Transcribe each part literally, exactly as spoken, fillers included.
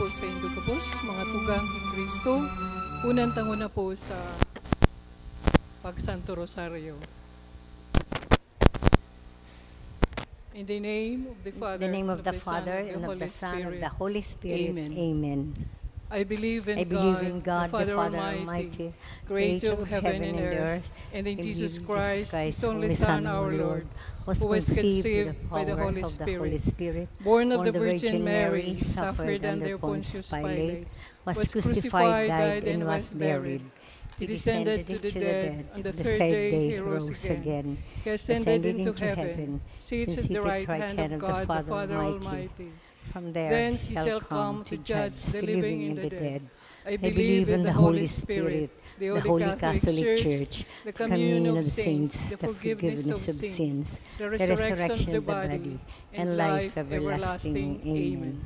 Po sa indog gabos, mga tugang ni Cristo, unan tango na po sa Pagsanto Rosario. In the name of the Father, and of the Son, and of the Holy Spirit. Amen. I believe in God, the Father Almighty, creator of heaven and earth, and in Jesus Christ, his only Son, our Lord, who was conceived by the Holy Spirit, born of the Virgin Mary, suffered under Pontius Pilate, was crucified, died, and was buried. He descended to the dead. On the third day, he rose again. He ascended into heaven, sits at the right hand of God, the Father Almighty. From there, thence he shall come to judge the living and the dead. I believe in the Holy Spirit, the Holy Catholic Church, the communion of saints, the forgiveness of sins, the resurrection of the body, and life everlasting. Amen.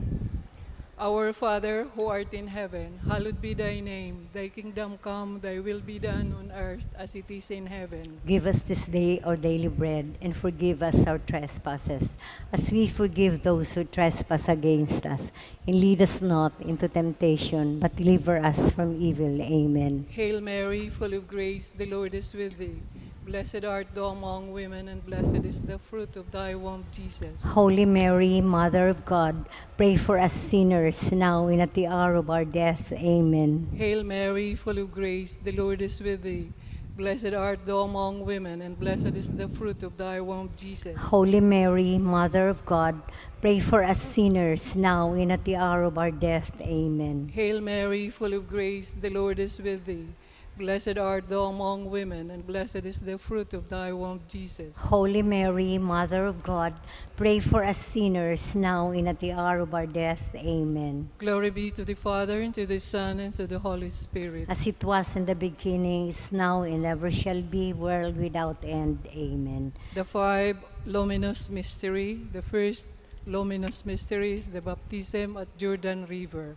Our Father, who art in heaven, hallowed be thy name. Thy kingdom come, thy will be done on earth as it is in heaven. Give us this day our daily bread, and forgive us our trespasses, as we forgive those who trespass against us. And lead us not into temptation, but deliver us from evil. Amen. Hail Mary, full of grace, the Lord is with thee. Blessed art thou among women, and blessed is the fruit of thy womb, Jesus. Holy Mary, Mother of God, pray for us sinners, now and at the hour of our death. Amen. Hail Mary, full of grace, the Lord is with thee. Blessed art thou among women, and blessed is the fruit of thy womb, Jesus. Holy Mary, Mother of God, pray for us sinners, now and at the hour of our death. Amen. Hail Mary, full of grace, the Lord is with thee. Blessed art thou among women, and blessed is the fruit of thy womb, Jesus. Holy Mary, Mother of God, pray for us sinners, now and at the hour of our death. Amen. Glory be to the Father, and to the Son, and to the Holy Spirit. As it was in the beginning, is now, and ever shall be, world without end. Amen. The five luminous mystery. The first luminous mystery is the baptism at Jordan River.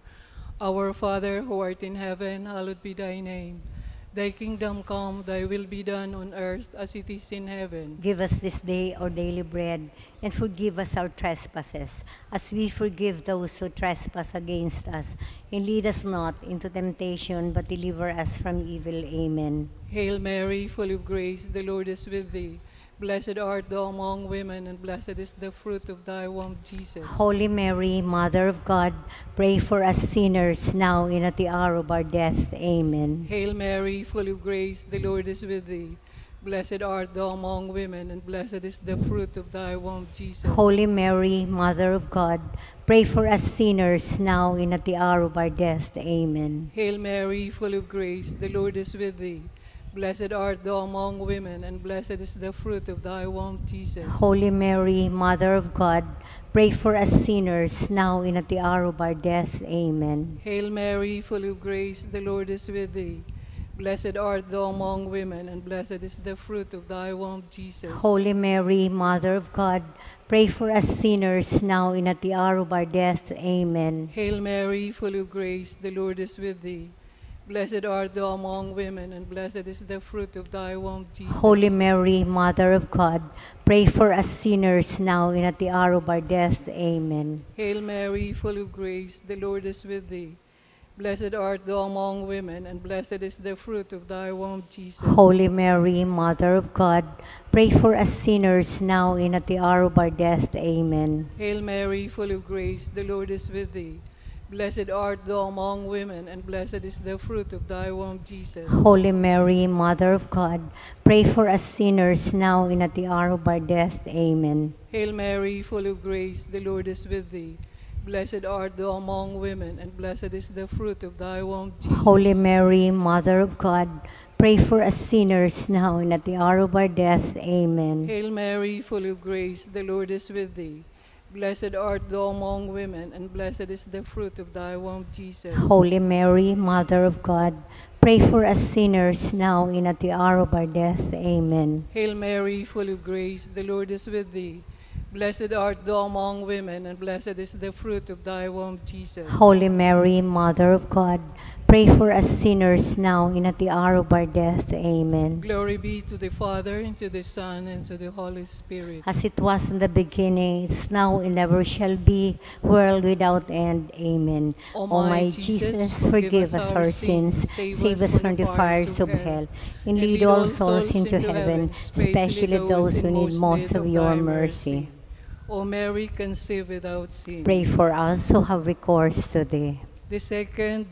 Our Father, who art in heaven, hallowed be thy name. Thy kingdom come, thy will be done on earth as it is in heaven. Give us this day our daily bread, and forgive us our trespasses, as we forgive those who trespass against us. And lead us not into temptation, but deliver us from evil. Amen. Hail Mary, full of grace, the Lord is with thee. Blessed art thou among women, and blessed is the fruit of thy womb, Jesus. Holy Mary, Mother of God, pray for us sinners, now and at the hour of our death. Amen. Hail Mary, full of grace, the Lord is with thee. Blessed art thou among women, and blessed is the fruit of thy womb, Jesus. Holy Mary, Mother of God, pray for us sinners, now and at the hour of our death. Amen. Hail Mary, full of grace, the Lord is with thee. Blessed art thou among women, and blessed is the fruit of thy womb, Jesus. Holy Mary, Mother of God, pray for us sinners, now and at the hour of our death. Amen. Hail Mary, full of grace, the Lord is with thee. Blessed art thou among women, and blessed is the fruit of thy womb, Jesus. Holy Mary, Mother of God, pray for us sinners, now and at the hour of our death. Amen. Hail Mary, full of grace, the Lord is with thee. Blessed art thou among women, and blessed is the fruit of thy womb, Jesus. Holy Mary, Mother of God, pray for us sinners, now and at the hour of our death. Amen. Hail Mary, full of grace, the Lord is with thee. Blessed art thou among women, and blessed is the fruit of thy womb, Jesus. Holy Mary, Mother of God, pray for us sinners, now and at the hour of our death. Amen. Hail Mary, full of grace, the Lord is with thee. Blessed art thou among women, and blessed is the fruit of thy womb, Jesus. Holy Mary, Mother of God, pray for us sinners, now and at the hour of our death. Amen. Hail Mary, full of grace, the Lord is with thee. Blessed art thou among women, and blessed is the fruit of thy womb, Jesus. Holy Mary, Mother of God, pray for us sinners, now and at the hour of our death. Amen. Hail Mary, full of grace, the Lord is with thee. Blessed art thou among women, and blessed is the fruit of thy womb, Jesus. Holy Mary, Mother of God, pray for us sinners, now and at the hour of our death. Amen. Hail Mary, full of grace, the Lord is with thee. Blessed art thou among women, and blessed is the fruit of thy womb, Jesus. Holy Mary, Mother of God, pray for us sinners now and at the hour of our death. Amen. Glory be to the Father, and to the Son, and to the Holy Spirit. As it was in the beginning, is now, and ever shall be, world without end. Amen. O my Jesus, forgive us our sins, save us from the fires of hell, and lead all souls into heaven, especially those who need most of your mercy. O Mary, conceived without sin. Pray for us who have recourse to thee. The second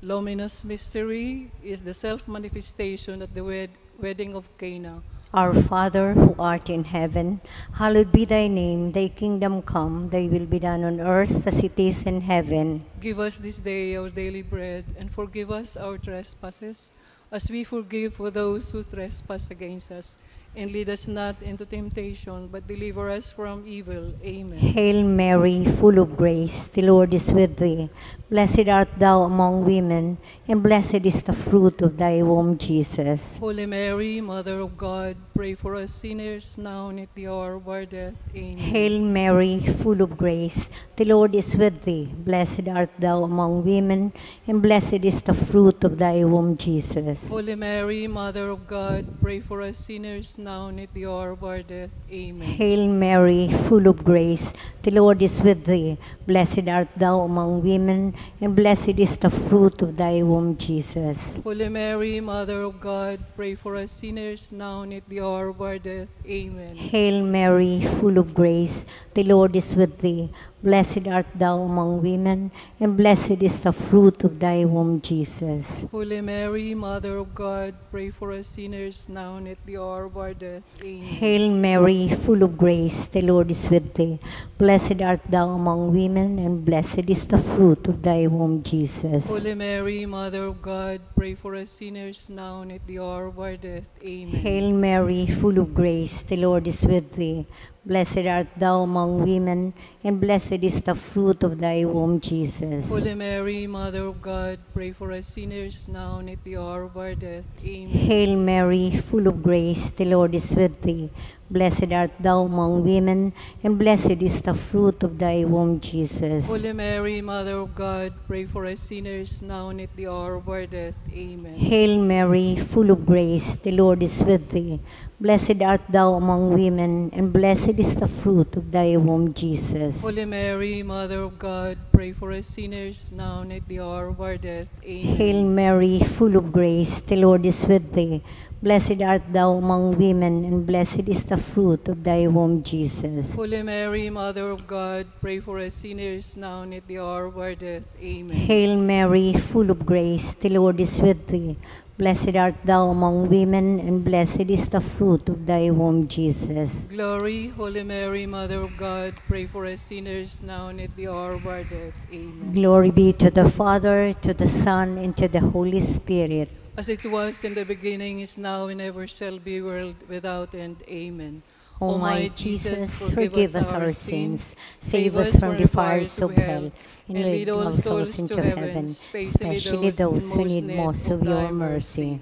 luminous mystery is the self-manifestation at the wed- wedding of Cana. Our Father, who art in heaven, hallowed be thy name. Thy kingdom come, thy will be done on earth as it is in heaven. Give us this day our daily bread, and forgive us our trespasses, as we forgive for those who trespass against us. And lead us not into temptation, but deliver us from evil. Amen. Hail Mary, full of grace, the Lord is with thee. Blessed art thou among women, and blessed is the fruit of thy womb, Jesus. Holy Mary, Mother of God, pray for us sinners, now and at the hour of our death. Amen. Hail Mary, full of grace, the Lord is with thee. Blessed art thou among women, and blessed is the fruit of thy womb, Jesus. Holy Mary, Mother of God, pray for us sinners, now and at the hour of our death. Amen. Hail Mary, full of grace, the Lord is with thee. Blessed art thou among women, and blessed is the fruit of thy womb, Jesus. Holy Mary, Mother of God, pray for us sinners, now and at the hour of our death. Amen. Hail Mary, full of grace, the Lord is with thee. Blessed art thou among women, and blessed is the fruit of thy womb, Jesus. Holy Mary, Mother of God, pray for us sinners, now and at the hour of our death. Amen. Hail Mary, full of grace, the Lord is with thee. Blessed art thou among women, and blessed is the fruit of thy womb, Jesus. Holy Mary, Mother of God, pray for us sinners, now and at the hour of our death. Amen. Hail Mary, full of grace, the Lord is with thee. Blessed art thou among women, and blessed is the fruit of thy womb, Jesus. Holy Mary, Mother of God, pray for us sinners, now and at the hour of our death. Amen. Hail Mary, full of grace, the Lord is with thee. Blessed art thou among women, and blessed is the fruit of thy womb, Jesus. Holy Mary, Mother of God, pray for us sinners, now and at the hour of our death. Amen. Hail Mary, full of grace, the Lord is with thee. Blessed art thou among women, and blessed is the fruit of thy womb, Jesus. Holy Mary, Mother of God, pray for us sinners, now and at the hour of our death. Amen. Hail Mary, full of grace, the Lord is with thee. Blessed art thou among women, and blessed is the fruit of thy womb, Jesus. Holy Mary, Mother of God, pray for us sinners, now and at the hour of our death. Amen. Hail Mary, full of grace, the Lord is with thee. Blessed art thou among women, and blessed is the fruit of thy womb, Jesus. Glory, Holy Mary, Mother of God, pray for us sinners, now and at the hour of our death. Amen. Glory be to the Father, to the Son, and to the Holy Spirit. As it was in the beginning, is now, and ever shall be, world without end. Amen. O my Jesus, forgive us our sins, save us from the fires of hell, and lead all souls into heaven, especially those who need most of your mercy.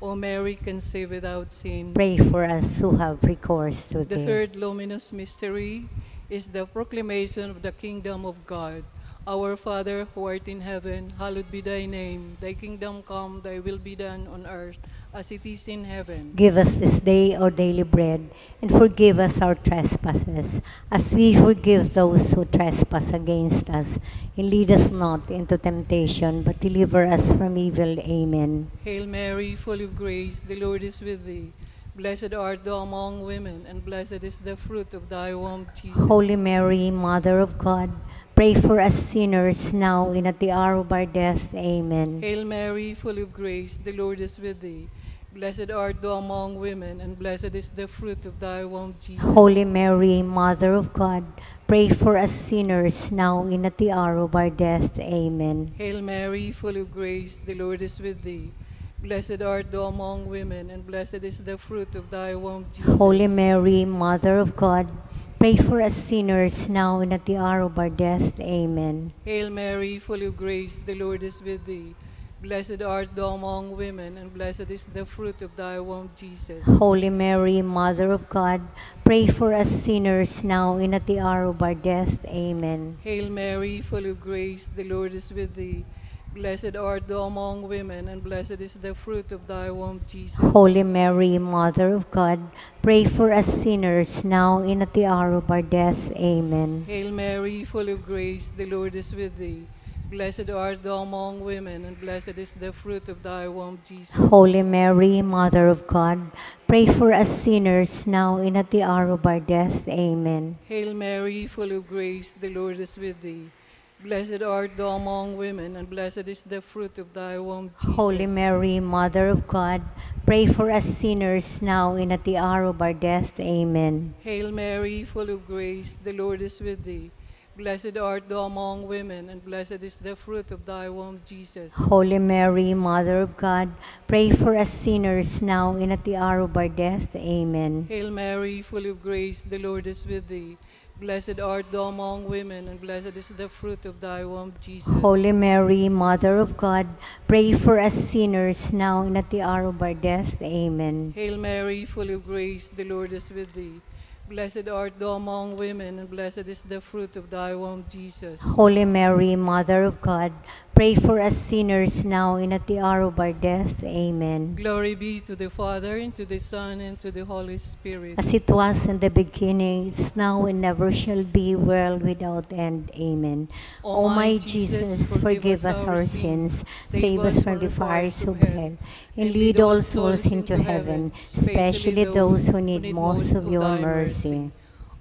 O Mary, conceived without sin. Pray for us who have recourse to The thee. Third luminous mystery is the proclamation of the kingdom of God. Our Father, who art in heaven, hallowed be thy name. Thy kingdom come, thy will be done on earth as it is in heaven. Give us this day our daily bread, and forgive us our trespasses, as we forgive those who trespass against us. And lead us not into temptation, but deliver us from evil. Amen. Hail Mary, full of grace, the Lord is with thee. Blessed art thou among women, and blessed is the fruit of thy womb, Jesus. Holy Mary, Mother of God, pray for us sinners now and at the hour of our death. Amen. Hail Mary, full of grace, the Lord is with thee. Blessed art thou among women, and blessed is the fruit of thy womb, Jesus. Holy Mary, Mother of God, pray for us sinners now and at the hour of our death. Amen. Hail Mary, full of grace, the Lord is with thee. Blessed art thou among women, and blessed is the fruit of thy womb, Jesus. Holy Mary, Mother of God, pray for us sinners now and at the hour of our death. Amen. Hail Mary, full of grace, the Lord is with thee. Blessed art thou among women, and blessed is the fruit of thy womb, Jesus. Holy Mary, Mother of God, pray for us sinners now and at the hour of our death. Amen. Hail Mary, full of grace, the Lord is with thee. Blessed art thou among women, and blessed is the fruit of thy womb, Jesus. Holy Mary, Mother of God, pray for us sinners now and at the hour of our death. Amen. Hail Mary, full of grace, the Lord is with thee. Blessed art thou among women, and blessed is the fruit of thy womb, Jesus. Holy Mary, Mother of God, pray for us sinners now and at the hour of our death. Amen. Hail Mary, full of grace, the Lord is with thee. Blessed art thou among women, and blessed is the fruit of thy womb, Jesus. Holy Mary, Mother of God, pray for us sinners now and at the hour of our death. Amen. Hail Mary, full of grace, the Lord is with thee. Blessed art thou among women, and blessed is the fruit of thy womb, Jesus. Holy Mary, Mother of God, pray for us sinners now and at the hour of our death. Amen. Hail Mary, full of grace, the Lord is with thee. Blessed art thou among women, and blessed is the fruit of thy womb, Jesus. Holy Mary, Mother of God, pray for us sinners now and at the hour of our death. Amen. Hail Mary, full of grace, the Lord is with thee. Blessed art thou among women, and blessed is the fruit of thy womb, Jesus. Holy Mary, Mother of God, pray for us sinners now and at the hour of our death. Amen. Glory be to the Father, and to the Son, and to the Holy Spirit. As it was in the beginning, is now, and never shall be, world without end. Amen. O my Jesus, forgive us our sins, save us from the fires of hell, and lead all souls into heaven, especially those who need most of your mercy.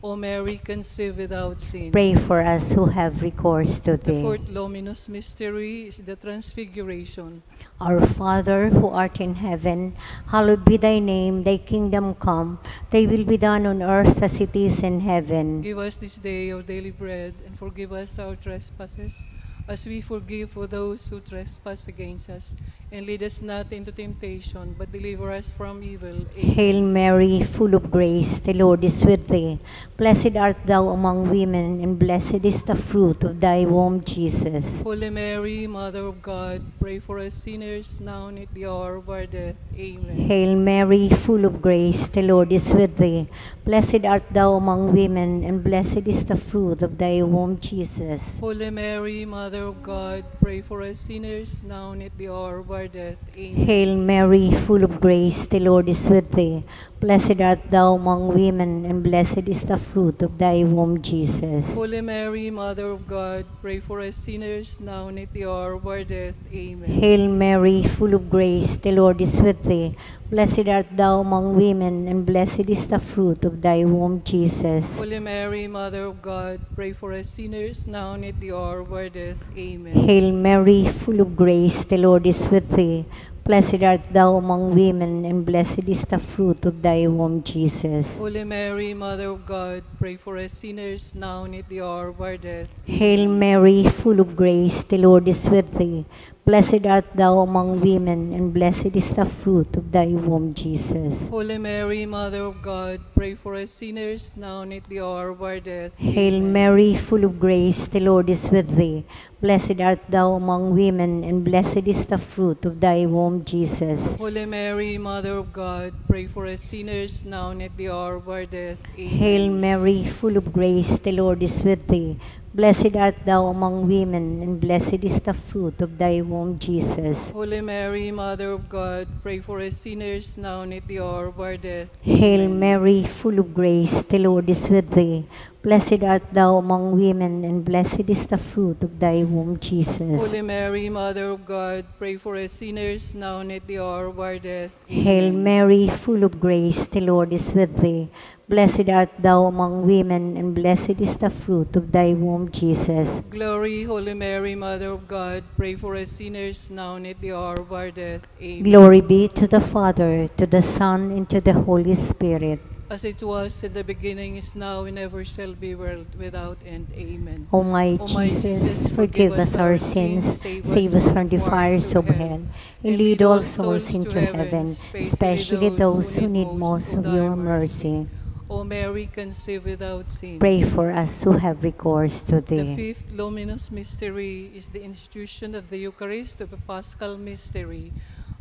O Mary, conceived without sin. Pray for us who have recourse to The thee. Fourth luminous mystery is the Transfiguration. Our Father, who art in heaven, hallowed be thy name. Thy kingdom come. Thy will be done on earth as it is in heaven. Give us this day our daily bread, and forgive us our trespasses, as we forgive for those who trespass against us. And lead us not into temptation, but deliver us from evil. Amen. Hail Mary, full of grace, the Lord is with thee. Blessed art thou among women, and blessed is the fruit of thy womb, Jesus. Holy Mary, Mother of God, pray for us sinners, now and at the hour of our death. Amen. Hail Mary, full of grace, the Lord is with thee. Blessed art thou among women, and blessed is the fruit of thy womb, Jesus. Holy Mary, Mother of God, pray for us sinners, now and at the hour of our death. Amen. Hail Mary, full of grace, the Lord is with thee. Blessed art thou among women, and blessed is the fruit of thy womb, Jesus. Holy Mary, Mother of God, pray for us sinners, now and at the hour of our death. Amen. Hail Mary, full of grace, the Lord is with thee. Blessed art thou among women, and blessed is the fruit of thy womb, Jesus. Holy Mary, Mother of God, pray for us sinners, now and at the hour of our death. Amen. Hail Mary, full of grace, the Lord is with thee. Blessed art thou among women, and blessed is the fruit of thy womb, Jesus. Holy Mary, Mother of God, pray for us sinners, now and at the hour of our death. Hail Mary, full of grace, the Lord is with thee. Blessed art thou among women, and blessed is the fruit of thy womb, Jesus. Holy Mary, Mother of God, pray for us sinners, now and at the hour of our death. Hail Mary, full of grace, the Lord is with thee. Blessed art thou among women, and blessed is the fruit of thy womb, Jesus. Holy Mary, Mother of God, pray for us sinners, now and at the hour of our death. Amen. Hail Mary, full of grace, the Lord is with thee. Blessed art thou among women, and blessed is the fruit of thy womb, Jesus. Holy Mary, Mother of God, pray for us sinners, now and at the hour of our death. Hail Mary, full of grace, the Lord is with thee. Blessed art thou among women, and blessed is the fruit of thy womb, Jesus. Holy Mary, Mother of God, pray for us sinners, now and at the hour of our death. Hail Mary, full of grace, the Lord is with thee. Blessed art thou among women, and blessed is the fruit of thy womb, Jesus. Glory, Holy Mary, Mother of God, pray for us sinners, now and at the hour of our death. Amen. Glory be to the Father, to the Son, and to the Holy Spirit. As it was in the beginning, is now, and ever shall be, world without end. Amen. O my Jesus, forgive us our sins, save us from the fires of hell, and lead all souls into heaven, especially those who need most of your mercy. O Mary, conceived without sin. Pray for us who have recourse to thee. The fifth luminous mystery is the institution of the Eucharist of the Paschal Mystery.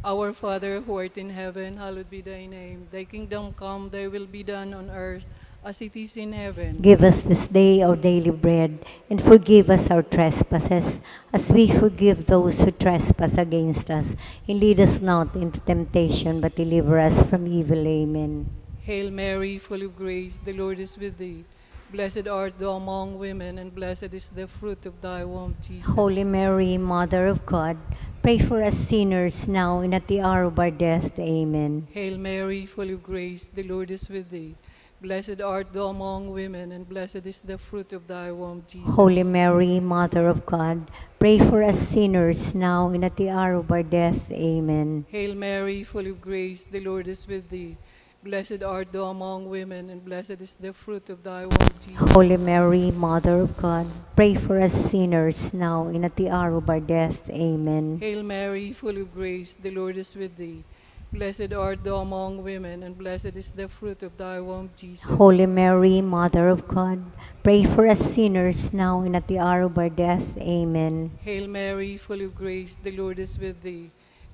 Our Father who art in heaven, hallowed be thy name. Thy kingdom come, thy will be done on earth as it is in heaven. Give us this day our daily bread, and forgive us our trespasses, as we forgive those who trespass against us. And lead us not into temptation, but deliver us from evil. Amen. Hail Mary, full of grace, the Lord is with thee. Blessed art thou among women, and blessed is the fruit of thy womb, Jesus. Holy Mary, Mother of God, pray for us sinners now and at the hour of our death. Amen. Hail Mary, full of grace, the Lord is with thee. Blessed art thou among women, and blessed is the fruit of thy womb, Jesus. Holy Mary, Mother of God, pray for us sinners now and at the hour of our death. Amen. Hail Mary, full of grace, the Lord is with thee. Blessed art thou among women, and blessed is the fruit of thy womb, Jesus. Holy Mary, Mother of God, pray for us sinners now and at the hour of our death. Amen. Hail Mary, full of grace, the Lord is with thee. Blessed art thou among women, and blessed is the fruit of thy womb, Jesus. Holy Mary, Mother of God, pray for us sinners now and at the hour of our death. Amen. Hail Mary, full of grace, the Lord is with thee.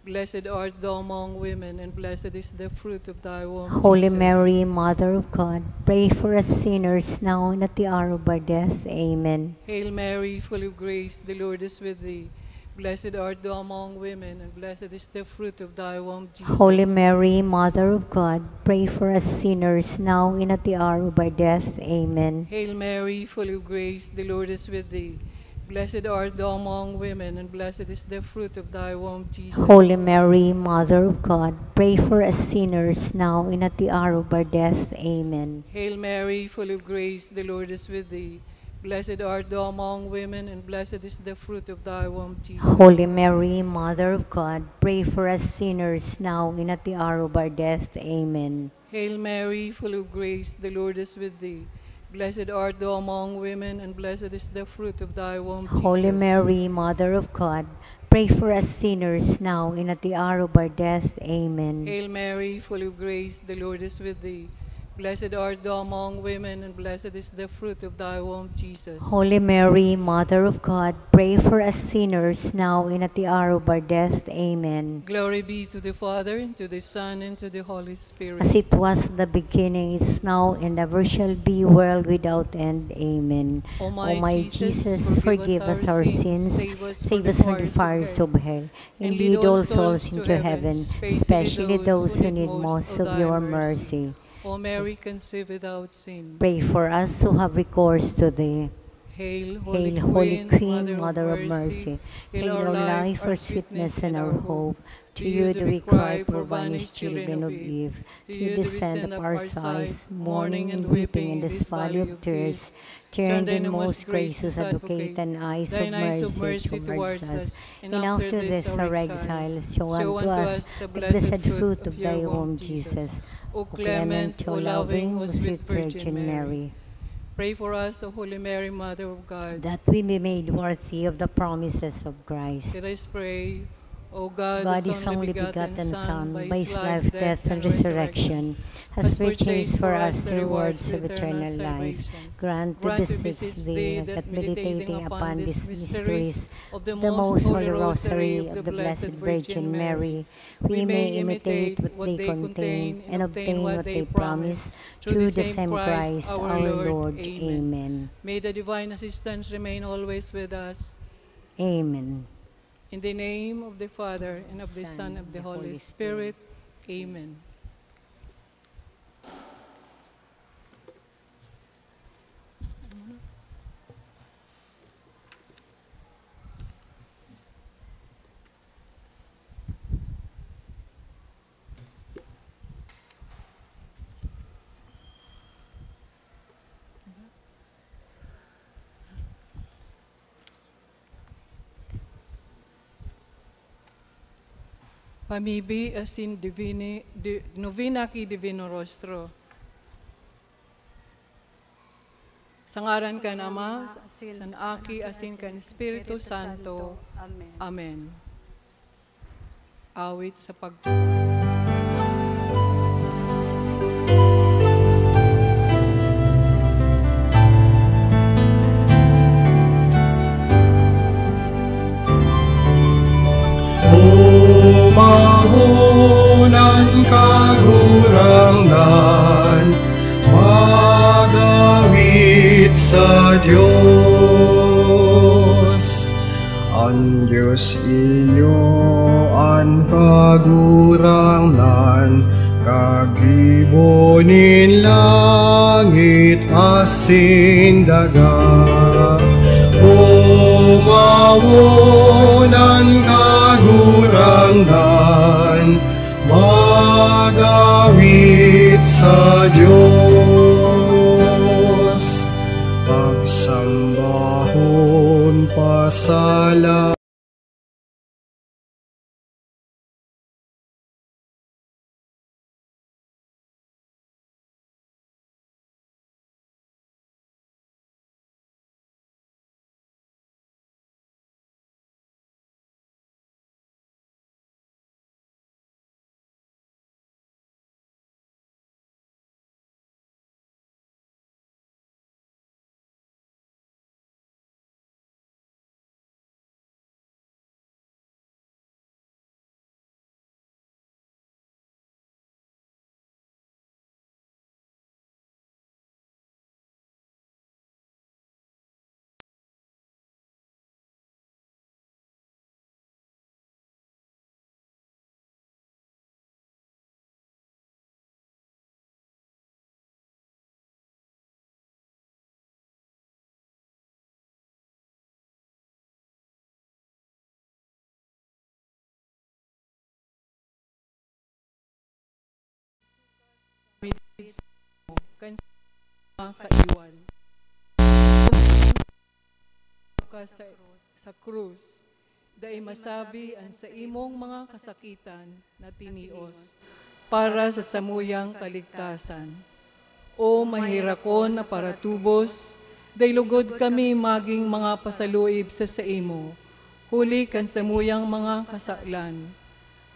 Blessed art thou among women, and blessed is the fruit of thy womb, Holy Jesus. Mary, Mother of God, pray for us sinners now and at the hour of our death. Amen. Hail Mary, full of grace, the Lord is with thee. Blessed art thou among women, and blessed is the fruit of thy womb, Jesus. Holy Mary, Mother of God, pray for us sinners now and at the hour of our death. Amen. Hail Mary, full of grace, the Lord is with thee. Blessed art thou among women, and blessed is the fruit of thy womb, Jesus. Holy Mary, Mother of God, pray for us sinners now and at the hour of our death. Amen. Hail Mary, full of grace, the Lord is with thee. Blessed art thou among women, and blessed is the fruit of thy womb, Jesus. Holy Mary, Mother of God, pray for us sinners now and at the hour of our death. Amen. Hail Mary, full of grace, the Lord is with thee. Blessed art thou among women, and blessed is the fruit of thy womb, Holy Jesus. Mary, Mother of God, pray for us sinners now and at the hour of our death. Amen. Hail Mary, full of grace, the Lord is with thee. Blessed art thou among women, and blessed is the fruit of thy womb, Jesus. Holy Mary, Mother of God, pray for us sinners now and at the hour of our death. Amen. Glory be to the Father, and to the Son, and to the Holy Spirit. As it was in the beginning, is now, and ever shall be, world without end. Amen. O my O my Jesus, Jesus, forgive us our sins, save us from the fires of hell, and lead all souls into heaven, especially those who need most of your mercy. O Mary, conceived without sin. Pray for us who have recourse to thee. Hail, Holy Queen, Mother of Mercy. Hail our life, our sweetness, and our hope. To you do we cry, poor banished children of Eve. To you do we send up our sighs, mourning and weeping in this valley of tears. Turn then, most gracious Advocate, thine eyes of mercy towards us, and after this our exile, show unto us the blessed fruit of thy womb, Jesus. O clement, O loving, O sweet Virgin Mary. Pray for us, O Holy Mary, Mother of God, that we be made worthy of the promises of Christ. Let us pray. O God, whose only begotten Son, by his life, death, and resurrection, has purchased for us the rewards of eternal life, grant, we beseech thee, that meditating upon these mysteries of the most holy rosary of the Blessed Virgin Mary, we may imitate what they contain and obtain what they promise, through the same Christ our Lord. Amen. May the divine assistance remain always with us. Amen. In the name of the Father, and of the Son, of the Holy Spirit. Amen. Pamibi asin Divini-, di-, Novena ki Divino Rostro. Sa ngaran kan Ama, san Aki, asin kan Espiritu Santo. Amen. Awit sa pag- Dios. An Dios iyo an Kagurangnan, kagibo nin langit asin daga. Omawon an Kagurangnan, mag-awit sa Dios, pagsambahon, pasala- Kan mga kaiwan ka sa, sa krus, dai masabi an saimong mga kasakitan na tinios para sa samuyang kaligtasan. O maherakon na paratubos, dai lugod kami magin mga pasaluib sa saimo, huli kan samuyang mga kasalan,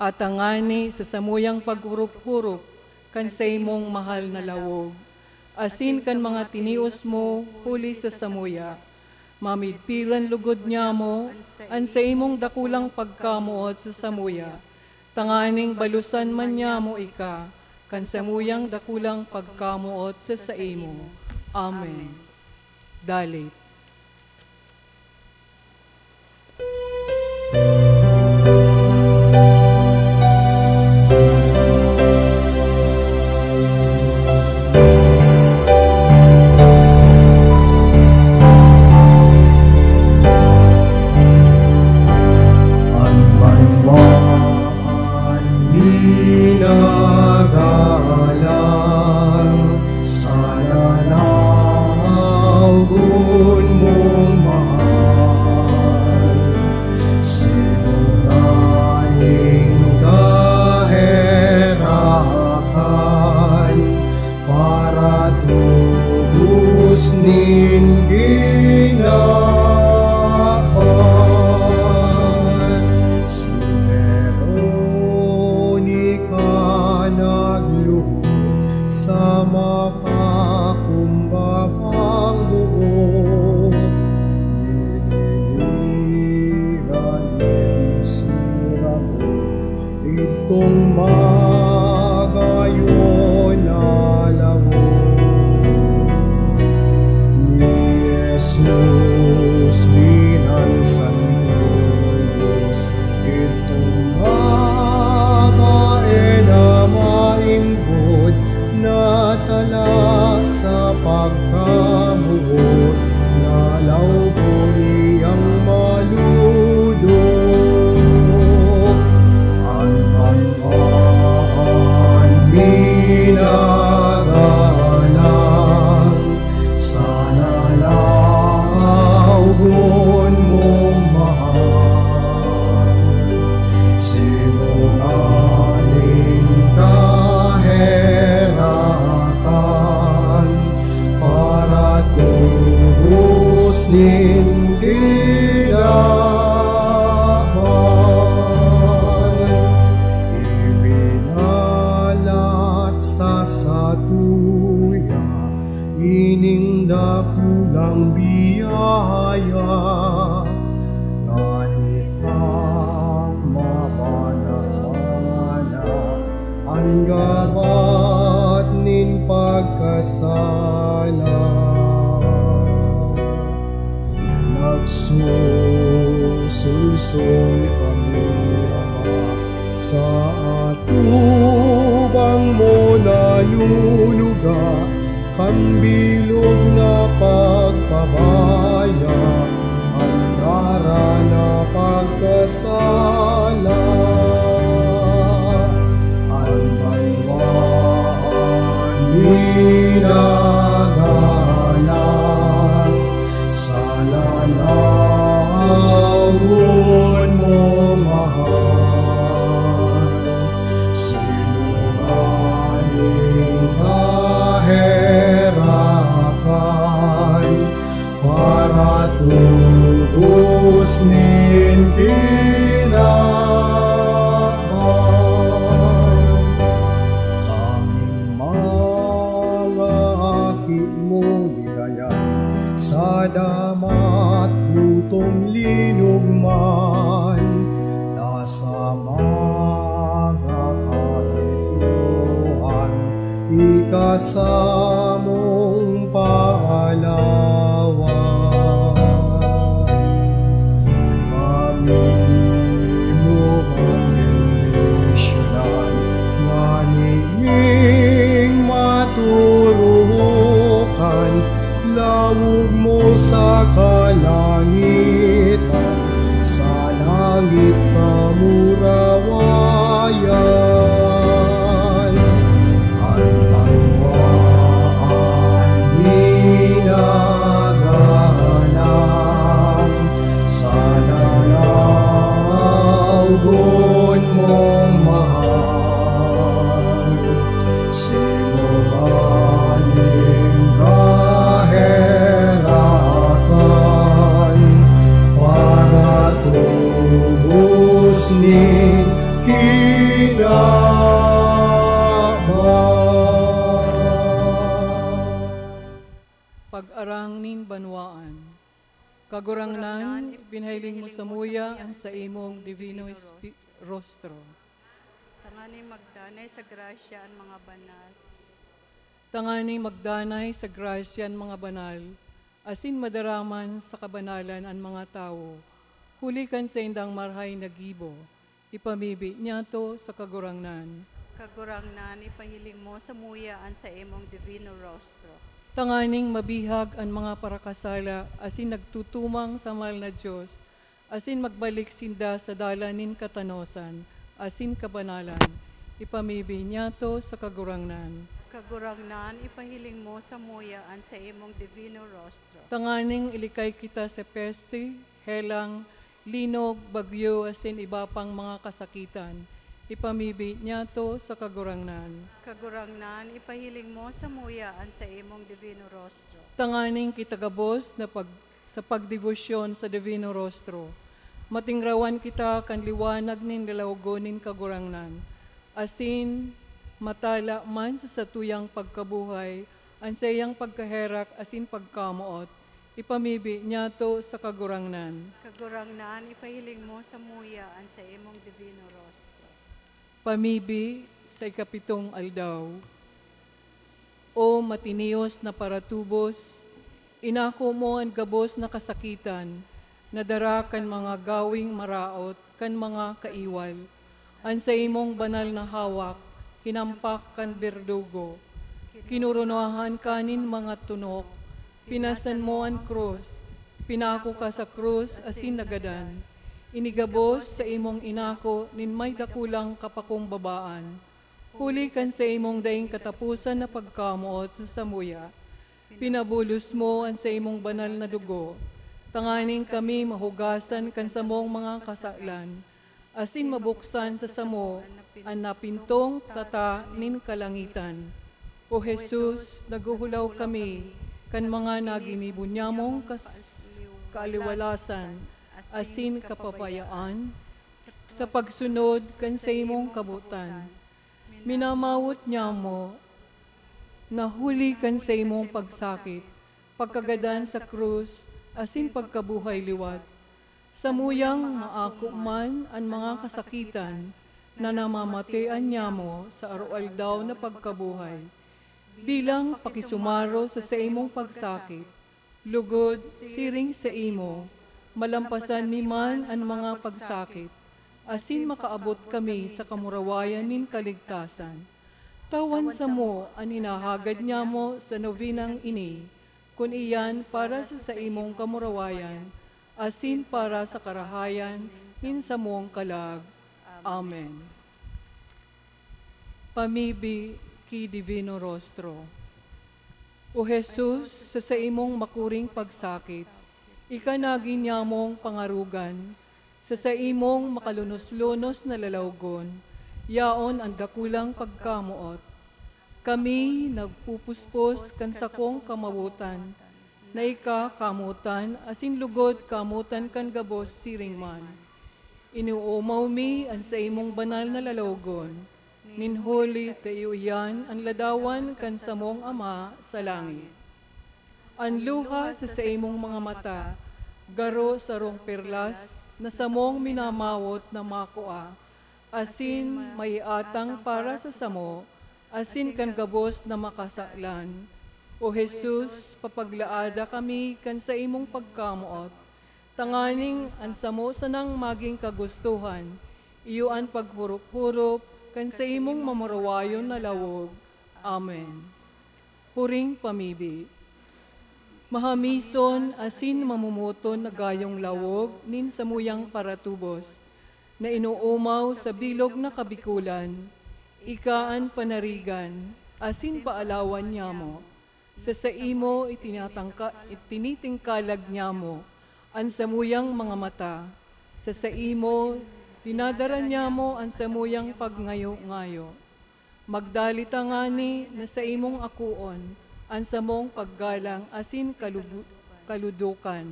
at tangani sa samuyang paghurup-hurup kan saimong mahal na lawog, asin kan mga tinios mo huli sa samuya. Mamidpiran lugod nyamo an saimong dakulang pagkamoot sa samuya, tanganing balusan man nyamo ika kan samuyang dakulang pagkamoot sa saimo. Amen. Dalit. An banwaan minagalang, sana lawgon mong mahal. Simulan nin kaherakan, paratubos nin ginapan. Si Veronica nagluhod sa mapakumbabang buhok. Dininigan nin siramo itong magayon na lawog. Ni Jesus binan santuyos, itong babae na maimbod, natala sa pagkabuhok, nalawgon niyang maludok. An banwaan minagalang, sana lawgon mong mahal. Simulan nin kaherakan, paratubos nin ginapan. Ibinalat sa satuya ining dakulang biyaya, ngani tang mabanal na an gabat nin pagkasala. Huluga kan bilog na pagpabaya, an ngaran na pagkasala, an banwaan minagalang, sala na awon mong mahal. Sinungaling kaherakan, paratubos nin kinaban. Kaming mga aki mo, ligaya sa damat, gutom, linog man, nasa mga karinduhan, ika samong paalawan. Kami mo ang bendisyonan, ngani ming maturukan, laog mo sa kalangitan, sa langit kamurawayan. An banwaan minagalang, sala na awon mong mahal. Sinungaling kaherakan, paratubos nin kinaban. Pag-arang nin banwaan. Kagurangnan, ipinahiling mo samuya an saimong divino espi-, rostro. Tanganing magdanay sa grasya an mga banal. Tanganing magdanay sa grasya an mga banal, asin madaraman sa kabanalan an mga tawo, huli kan saindang marahay na gibo. Ipamibi niyato sa Kagurangnan. Kagurangnan, ipahiling mo samuya an saimong divino rostro. Tanganing mabihag an mga parakasala asin nagtutumang sa mahal na Dios, asin magbalik sinda sa dalan nin katanosan asin kabanalan. Ipamibi niyato sa Kagurangnan. Kagurangnan, ipahiling mo samuya an saimong divino rostro. Tanganing ilikay kita sa peste, helang, linog, bagyo, asin iba pang mga kasakitan. Ipamibi niyato sa Kagurangnan. Kagurangnan, ipahiling mo samuya an saimong divino rostro. Tanganing kita gabos na pag-, sa pagdebosyon sa divino rostro, matingrawan kita kan liwanag nin lalawogon nin Kagurangnan, asin matala man sa satuyang pagkabuhay an saiyang pagkaherak asin pagkamoot. Ipamibi niyato sa Kagurangnan. Kagurangnan, ipahiling mo samuya an saimong divino rostro. Pamibi sa ikapitong aldaw. O matiniyos na paratubos, inako mo an gabos na kasakitan na dara kan mga gawing maraot kan mga kaiwal. An saimong banal na hawak hinampak kan berdugo. Kinoronahan ka nin mga tunok, pinasan mo an krus, pinako ka sa krus asin nagadan. Inigabos sa imong inako nin may dakulang kapakumbabaan. Huli kan saimong daing kataposan na pagkamoot sa samuya, pinabulos mo an saimong banal na dugo, tanganing kami mahugasan kan samong mga kasalan, asin mabuksan sa samo an napintong tata nin kalangitan. O Jesus, naghuhulaw kami kan mga naginibo nyamong kas-, kaaliwalasan asin kapabayaan sa pagsunod kan saimong kabotan. Minamawot nyamo na huli kan saimong pagsakit, pagkagadan sa krus, asin pagkabuhay liwat, samuyang maako man an mga kasakitan na namamatean nyamo sa aroaldaw na pagkabuhay, bilang pakisumaro sa saimong pagsakit, lugod, siring saimo, malampasan mi man an mga pagsakit, asin makaabot kami sa kamurawayan nin kaligtasan. Tawan samo an hinahagad nyamo sa nobenang ini, kun iyan para sa saimong kamurawayan, asin para sa karahayan nin samong kalag. Amen. Pamibi ki Divino Rostro. O Jesus, sa saimong makuring pagsakit, ika nagin nyamong pangarogan, sa saimong makalunos-lunos na lalawgon, yaon an dakulang pagkamoot. Kami nagpupuspos kan sakong kamawotan, na ika kamotan asin lugod kamotan kan gabos siring man. Inoomaw mi an saimong banal na lalawogon, nin huli ta iyo iyan an ladawan kan samong Ama sa langit. An luha sa saimong mga mata, garo sarong perlas na samong minamawot na makua, asin maiatang para sa samo, asin kan gabos na makasalan. O Jesus, papaglaada kami kan saimong pagkamoot, tanganing an samo sanang magin kagustohan, iyo an paghorop-horop kan saimong mamurawayon na lawog. Amen. Huring pamibi. Mahamison asin mamomoton na gayong lawog nin samuyang paratubos, na inoomaw sa bilog na kabikulan, ika an panarigan asin paalawan nyamo. Sa saimo itinatangka-, itinitingkalag nyamo an samuyang mga mata, sa saimo dinadara nyamo an samuyang pagngayo-ngayo. Magdali tangani na saimong akoon an samong paggalang asin kalubu-, kaludukan,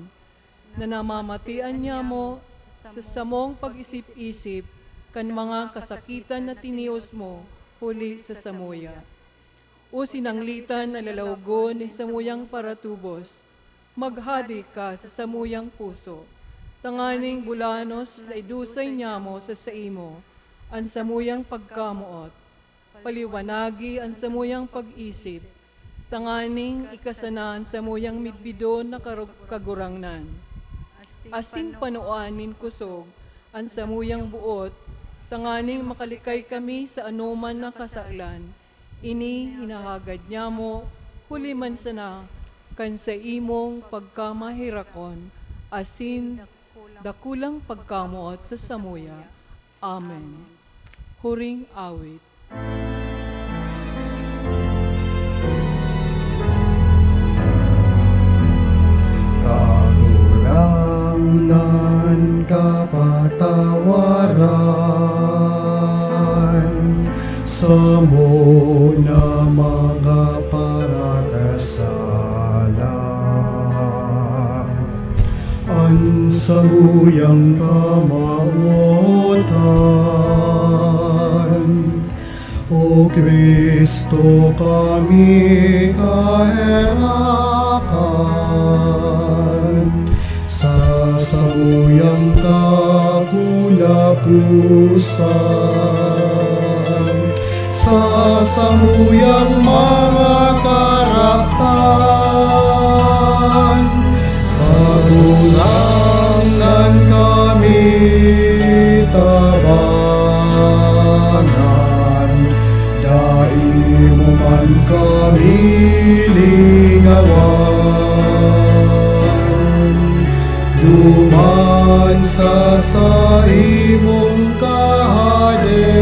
na namamatian nyamo sa samong pag-isip-isip kan mga kasakitan na tinios mo huli sa samuya. O sinanglitan na lalawgon nin samuyang paratubos, maghade ka sa samuyang puso, tanganing bulanos na idusay nyamo sa saimo an samuyang pagkamoot. Paliwanagi an samuyang pag-isip, tanganing ika sana an samuyang midbidon na karug-, Kagurangnan. Asin panoan nin kusog an samuyang boot, tanganing makalikay kami sa anoman na kasalan. Ini hinahagad nyamo, huli man sana kan saimong pagkamaherakon asin dakulang pagkamoot sa samuya. Amen. Huring awit. Kagurangnan, kapatawaran samo na mga parakasala. An samuyang kamawotan, O Cristo, kami kaherakan, sa samuyang kakulaposan, sa samuyang mga karatan, Kagurangnan, kami tabangan, dai mo man kami lingawan, duman sa saimong kahadean.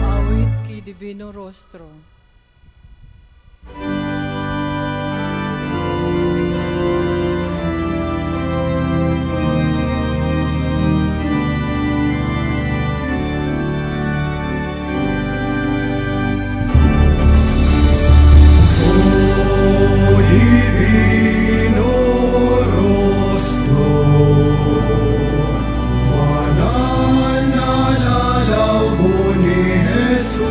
Awit ki Divino Rostro. O Divino Rostro, banal na lalaw ni Jesus.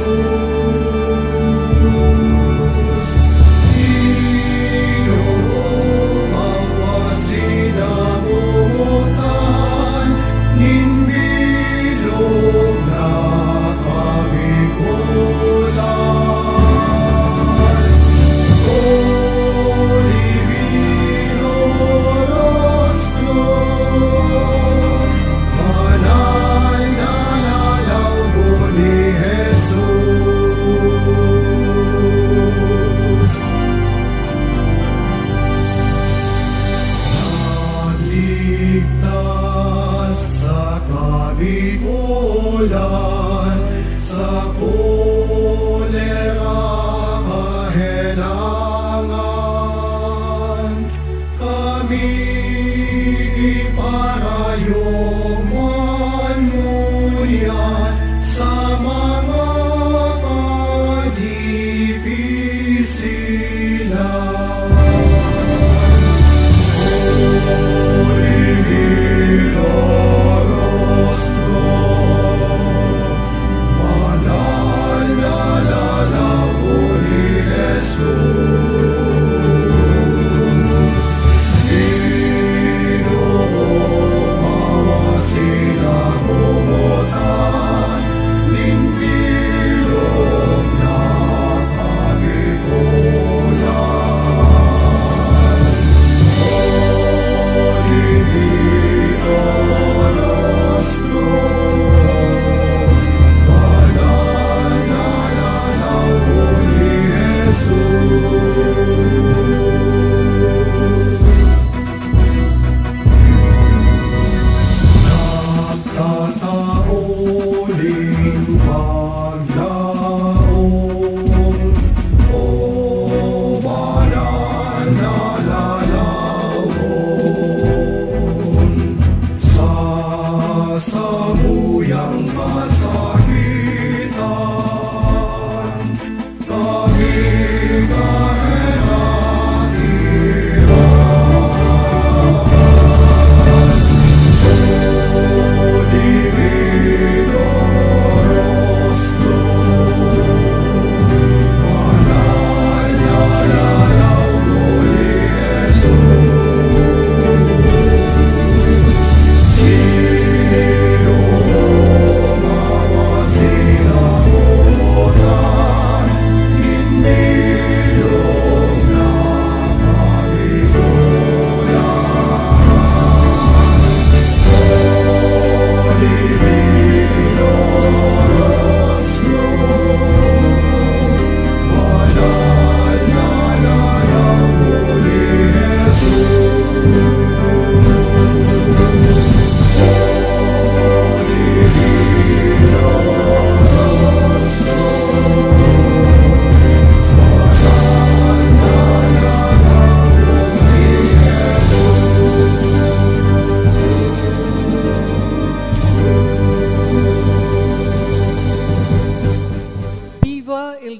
Ginoo, magpasinamotan nin bilog na kabikulan. O Divino Rostro,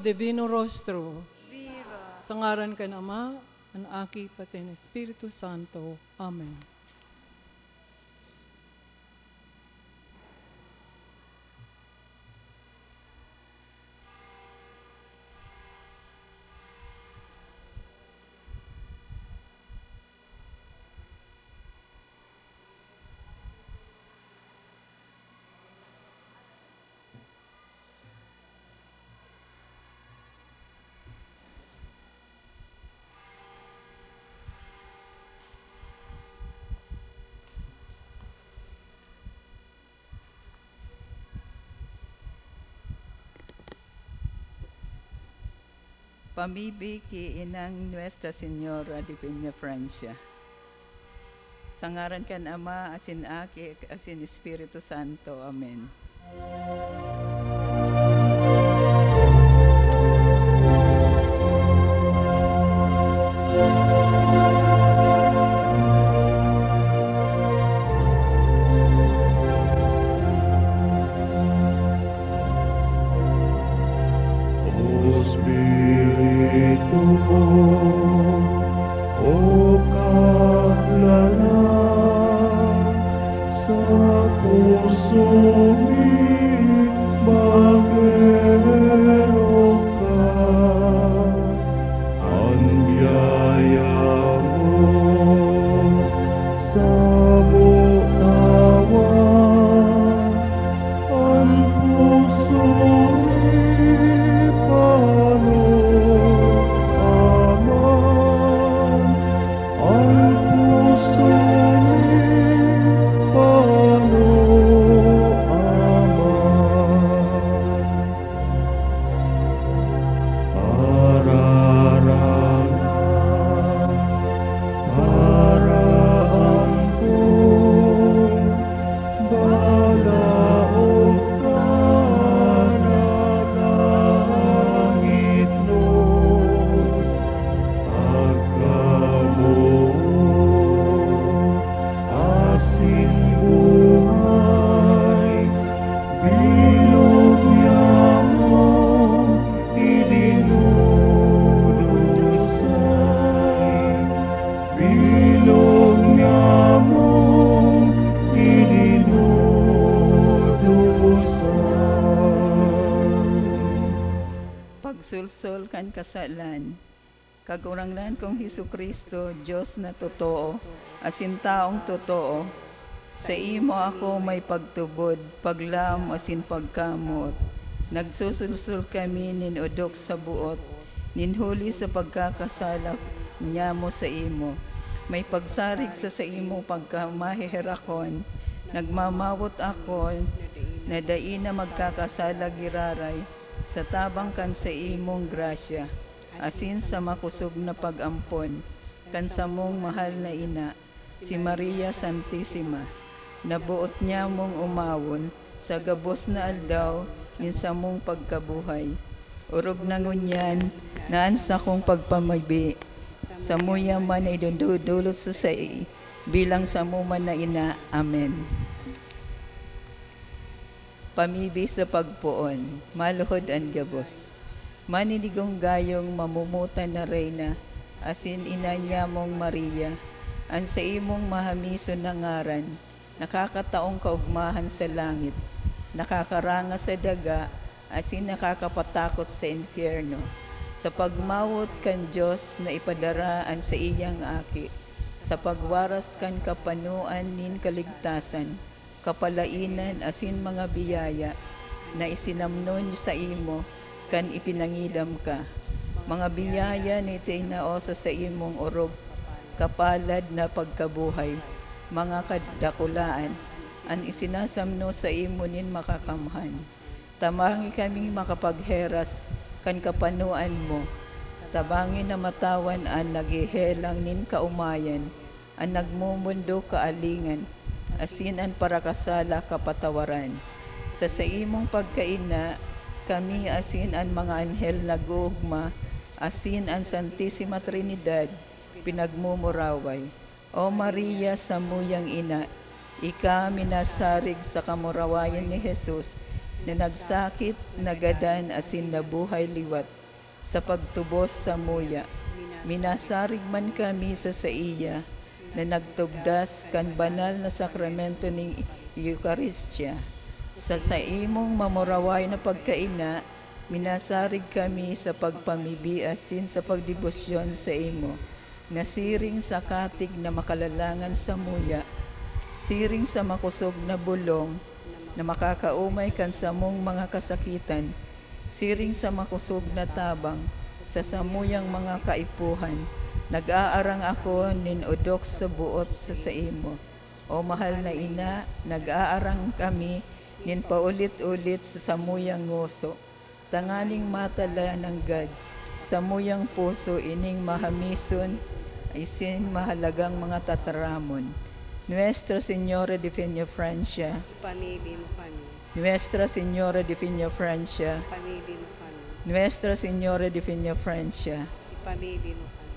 Divino Rostro. Viva! Sa ngaran kan Ama, kan Aki, pati kan Espiritu Santo. Amen. Pamibi ki Inang Nuestra Señora de Peñafrancia. Sa ngaran kan Ama, asin Aki, asin Espiritu Santo. Amen. O Espiritu ko, o Kaglalang, sa puso mi mag-erok ka. An biyaya mo samo tawan, an puso mi pano aman, an puso mi pano aman. Pararangan, paraangkon, balaog ka na langitnon, pagkamoot asin buhay, bilog niya mo idinudusay, bilog niya mo idinudusay. Pagsulsol kan kasalan. Kagurangnan kong Jesu-Cristo, Dios na totoo, asin taong totoo, saimo ako may pagtubod, paglaom asin pagkamoot. Nagsusulsol kami nin odok sa boot, nin huli sa pagkakasala nyamo saimo. May pagsarig sa saimong pagkamaheherakon, nagmamawot ako na dai na magkakasala giraray sa tabang kan saimong grasya, asin sa makosog na pag-ampon kan samong mahal na ina, si Maria Santisima, na boot nyamong omawon sa gabos na aldaw nin samong pagkabuhay. Orog na ngunyan na an sakong pagpamibi samuya man na idodolot sa sai bilang samo man na ina. Amen. Pamibi sa pagpoon, maluhod an gabos. Maninigonggayong mamomotan na Reyna, asin ina nyamong Maria, an saimong mahamison na ngaran, nakakataong kaogmahan sa langit, nakakaranga sa daga, asin nakakapatakot sa impyerno. Sa pagmawot kan Dios na ipadara an saiyang Aki, sa pagwaras kan kapanoan nin kaligtasan, kapalaenan asin mga biyaya na isinamnon saimo kan ipinangidam ka. Mga biyaya na itinao sa saimong orog, kapalad na pagkabuhay, mga kadakulaan, an isinasamno saimo nin Makakamhan. Tabangi kaming makapagheras kan kapanoan mo. Tabangi na matawan an naghehelang nin kaomayan, an nagmomondok kaalingan, asin an parakasala kapatawaran. Sa saimong pagkaina, kami asin an mga anghel nag-oogma, asin an Santisima Trinidad pinagmumuraway. O Maria, samuyang ina, ika minasarig sa kamurawayan ni Jesus, na nagsakit, nagadan, asin nabuhay liwat sa pagtubos samuya. Minasarig man kami sa saiya na nagtugdas kan banal na sakramento nin Eukaristia. Sa saimong mamuraway na pagkaina, minasarig kami sa pagpamibi asin sa pagdebosyon saimo, na siring sa katig na makalalangan samuya, siring sa makosog na bolong na makakaomay kan samong mga kasakitan, siring sa makosog na tabang sa samuyang mga kaipuhan, nag-aarang ako nin odok sa boot sa saimo. O mahal na ina, nag-aarang kami nin paulit-ulit sa samuyang ngoso, tanganing matala nanggad sa samuyang puso ining mahamison asin mahalagang mga tataramon. Nuestra Señora de Peñafrancia. Ipamibi mo kami. Nuestra Señora de Peñafrancia. Ipamibi mo kami. Nuestra Señora de Peñafrancia. Ipamibi mo kami.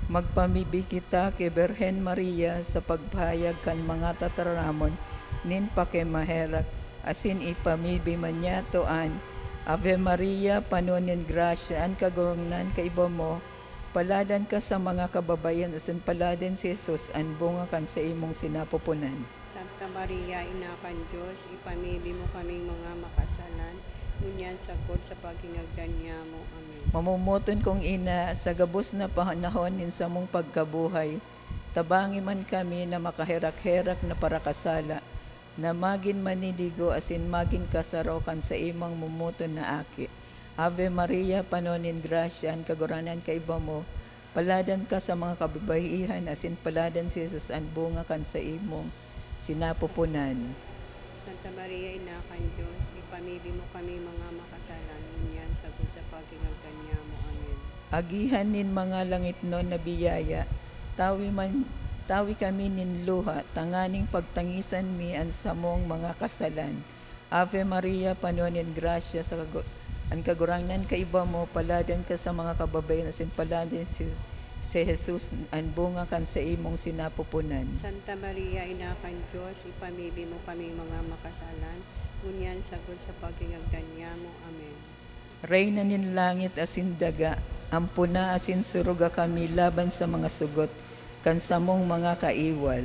Magpamibi kita ki Birhen Maria sa pagpahayag kan mga tataramon nin pakimaherak, asin ipamibi man niyato an Ave Maria, pano nin grasya, an Kagurangnan kaiba mo. Paladan ka sa mga kababaihan, asin paladan si Jesus, an bunga kan saimong sinapupunan. Santa Maria, Ina kan Dios, ipamibi mo kaming mga makasalan, ngunyan sagkod sa paghingagdan nyamo. Amen. Mamomoton kong Ina, sa gabos na panahon nin samong pagkabuhay, tabangi man kami na makaherak-herak na parakasala, na magin maninigo asin magin kasaro kan saimong momoton na Aki. Ave Maria, pano nin grasya, an Kagurangnan kaiba mo. Paladan ka sa mga kababaihan, asin paladan si Jesus, an bunga kan saimong sinapupunan. Santa Maria, Ina kan Dios, ipamibi mo kami mga makasalan, ngunyan sagkod sa paghingagdan nyamo. Amen. Agihan nin mga langitnon na biyaya, tawi man, tawi kami nin luha, tanganing pagtangisan mi an samong mga kasalan. Ave Maria, pano nin grasya, sa kagu-, an Kagurangnan kaiba mo, paladan ka sa mga kababaihan, asin paladan si, si Jesus, an bunga kan saimong sinapupunan. Santa Maria, Ina kan Dios, ipamibi mo kaming mga makasalan, ngunyan sagkod sa paghingagdan nyamo. Amen. Reyna nin langit asin daga, ampona asin suruga kami laban sa mga sugot kan samong mga kaiwal.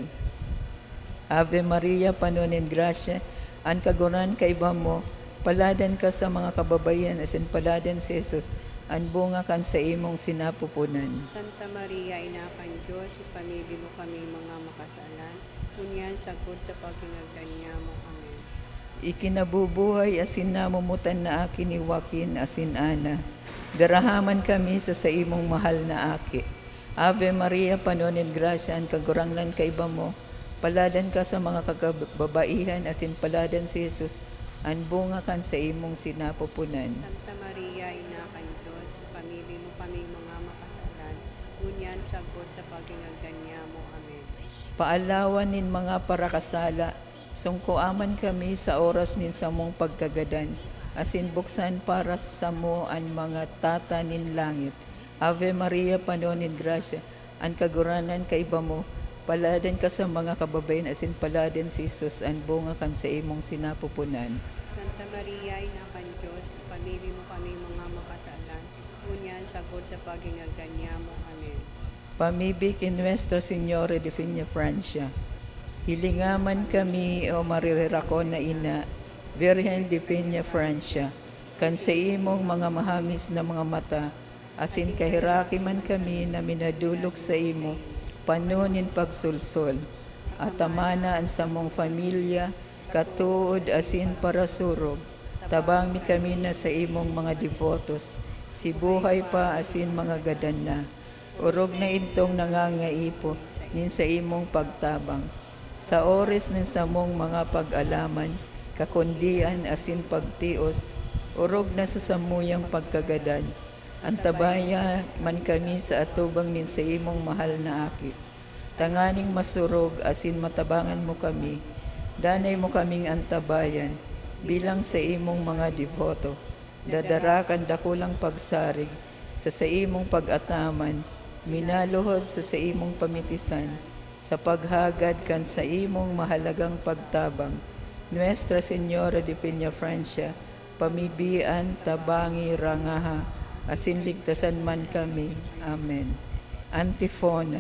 Ave Maria, pano nin grasya, an Kagurangnan kaiba mo, paladan ka sa mga kababaihan asin paladan si Jesus, an bunga kan saimong sinapupunan. Santa Maria, Ina kan Dios, ipamibi mo kaming mga makasalan, ngunyan sagkod sa paghingagdan nyamo. Amen. Ikinabubuhay asin namomotan na Aki ni Joaquin asin Ana, garahaman kami sa saimong mahal na Aki. Ave Maria, pano nin grasya, an Kagurangnan kaiba mo. Paladan ka sa mga kababaihan asin paladan si Jesus, an bunga kan saimong sinapupunan. Santa Maria, Ina kan Dios, ipamibi mo kaming mga makasalan, ngunyan sagkod sa paghingagdan nyamo. Amen. Paalawan nin mga parakasala, sungkoa man kami sa oras nin samong pagkagadan, asin buksan para samo an mga tata nin langit. Ave Maria, pano nin grasya, an Kagurangnan kaiba mo, paladan ka sa mga kababaihan asin paladan si Jesus, an bunga kan saimong sinapupunan. Santa Maria, Ina kan Dios, ipamibi mo kami mga makasalan, ngunyan sagkod sa paghingagdan nyamo. Amen. Pamibi ki Nuestra Señora de Peñafrancia. Hilinga man kami, O marirerakon na Ina, Virgen de Peñafrancia, kan saimong mga mahamis na mga mata, asin kaheraki man kami na minadolok saimo, pano nin pagsolsol. Atamana an samong pamilya, katood asin parasurog. Tabang mi kami na saimong mga debotos, si buhay pa asin mga gadan na. Orog na intong nangangaipo nin saimong pagtabang. Sa oras nin samong mga pag-alaman, kakundian asin pagtios, orog na sa samuyang pagkagadan, antabayan man kami sa atubang nin saimong mahal na Aki, tanganing masurog asin matabangan mo kami. Danay mo kaming antabayan bilang saimong mga deboto. Dadara kan dakulang pagsarig sa saimong pag-ataman, minaluhod sa saimong pamitisan, sa paghagad kan saimong mahalagang pagtabang, Nuestra Señora de Peñafrancia, pamibian, tabangi, rangaha, asin ligtasan man kami. Amen. Antifona.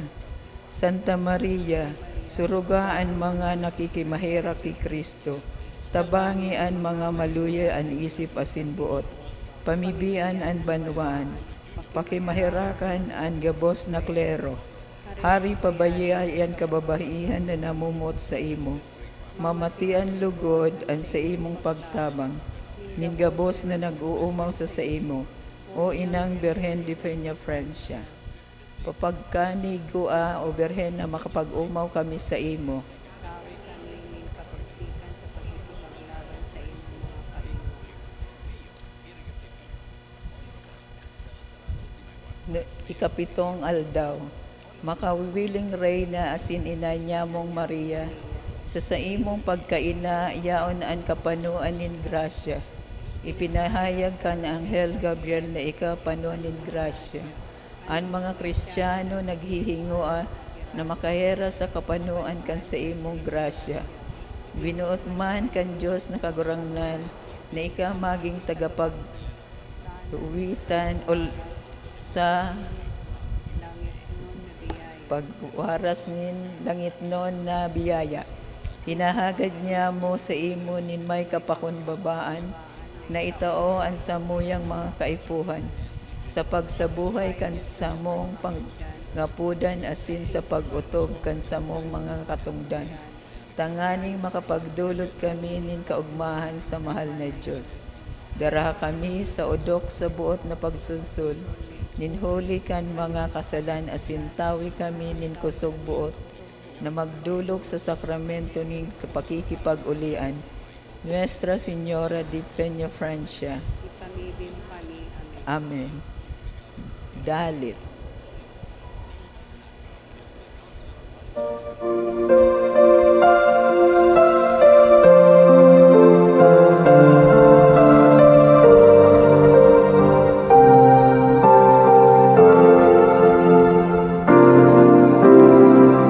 Santa Maria, suruga an mga nakikimaherak ki Cristo, tabangi an mga maluya an isip asin boot, pamibian an banwaan, pakimaherakan an gabos na klero, hari pabayai an kababahihan na namumuot saimo, mamati an lugod an saimong pagtabang, nin gabos na nag-oomaw sa saimo, O Inang Birhen de Peñafrancia. Papagkanigua, O Birhen, na makapag-omaw kami saimo. Kawi kami nin kapagsikan sa pagkikipaglaban sa imong mga kaingog. Ne-, ikapitong aldaw. Makawiwiling Reyna asin Ina nyamong Maria, sa saimong pagkaina yaon an kapanoan nin grasya. Ipinahayag kan Anghel Gabriel na ika pano nin grasya. An mga Kristiyano naghihingoa na makaheras sa kapanoan kan saimong grasya. Binoot man kan Dios na Kagurangnan na ika magin tagapagkawitan ol-, sa pagwaras nin langitnon na biyaya. Hinahagad nyamo saimo nin may kapakumbabaan na itao an samuyang mga kaipuhan sa pagsabuhay kan samong pangapodan asin sa pag-otob kan samong mga katongdan, tanganing makapagdolot kami nin kaogmahan sa mahal na Dios. Daraha kami sa odok sa boot na pagsunsol nin huli kan mga kasalan asin tawi kami nin kosog boot na magdolok sa sakramento nin pakikipag-olian, Nuestra Señora de Peñafrancia. Ipamibi mo kami. Amen. Amen. Dalit.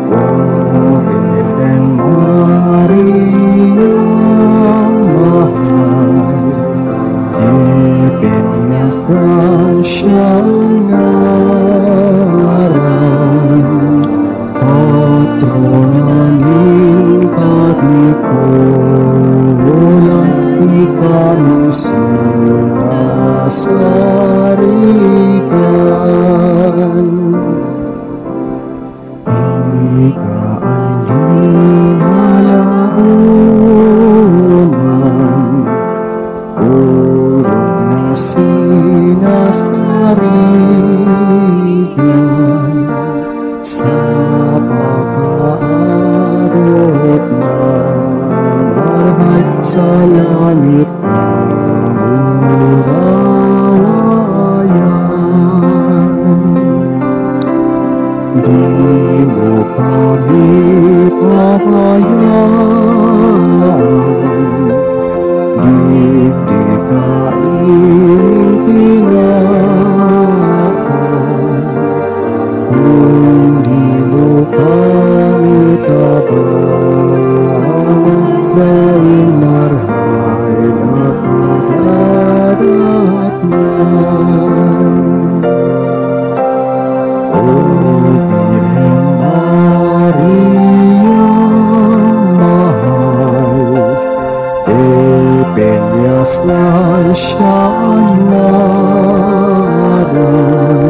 O Birhen Maria, mahal, de Peñafrancia ngaran, patrona nin kapikulan, ika mi sinasarigan. Ika an linalaoman, orog na sinasarigan, sa pakaarot na marahay sa langit. Di mo kami pabayaan, digdi kaini tinakan. Kung di mo kami tabangan, dai marahay na kadaratnan. O Birhen Maria, mahal, de Peñafrancia an ngaran,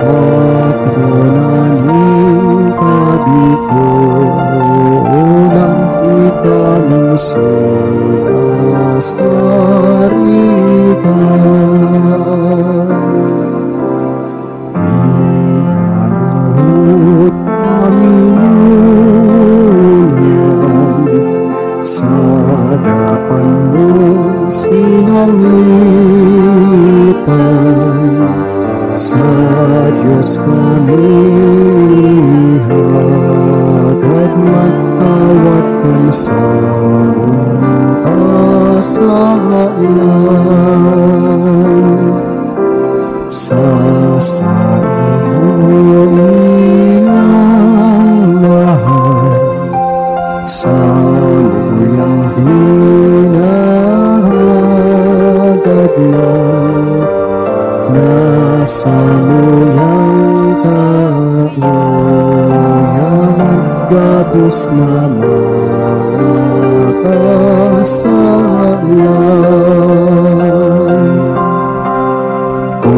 patrona nin kabikulan, ika mi sinasarigan. Minaluhod kami ngunyan sa dapan mong sinanglitan. Sa Dios kami hagad magtawad kan samong kasalan. Sa saimong mahal, samuyang binahay. Samuyang kaoyawan gabos na mga kasalan. O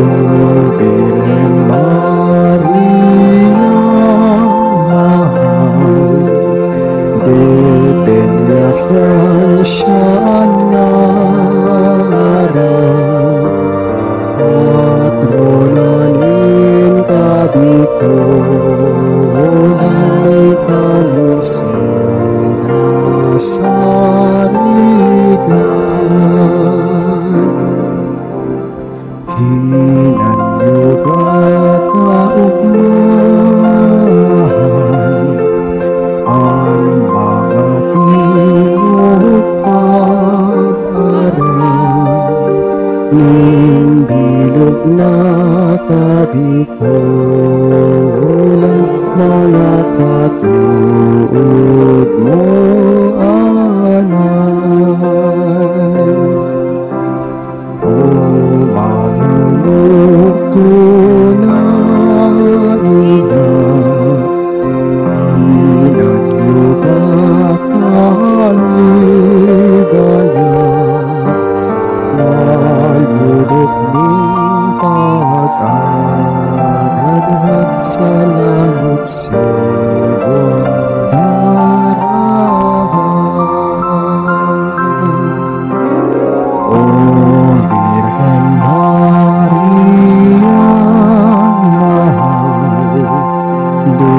Birhen Maria, mahal, de Peñafrancia an ngaran. Patrona nin kabikolan, ika nin sinasarigan. Hinanyuga ka, mahal, an mga tingog pag-aram nin bilog na kabikolan, mga katood mong anay. O mangunod na ina, hinanyuga ka, halibaya, malulog nin pag-aradhak sa langit, sibong darahan. O Birhen Maria, mahal, de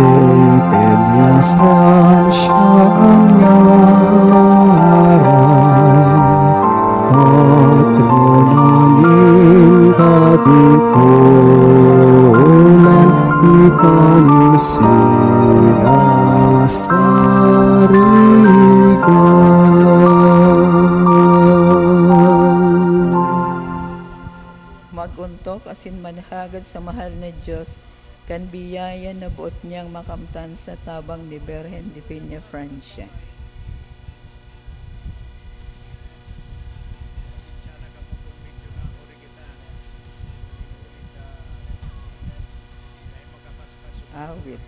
Peñafrancia an ngaran. Patrona nin kabikolan, ika nin sinasarigan. Mag-ontok asin manhagad sa mahal na Dios kan biyaya na boot niyang makamtan sa tabang ni Birhen de Peñafrancia. Awit.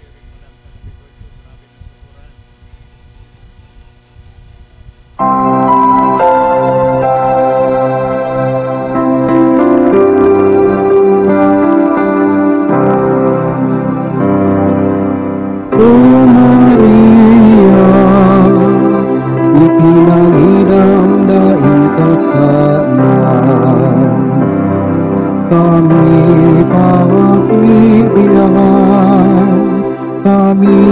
O Maria, ipinangidam daing kasalan, kami pamibiyan, kami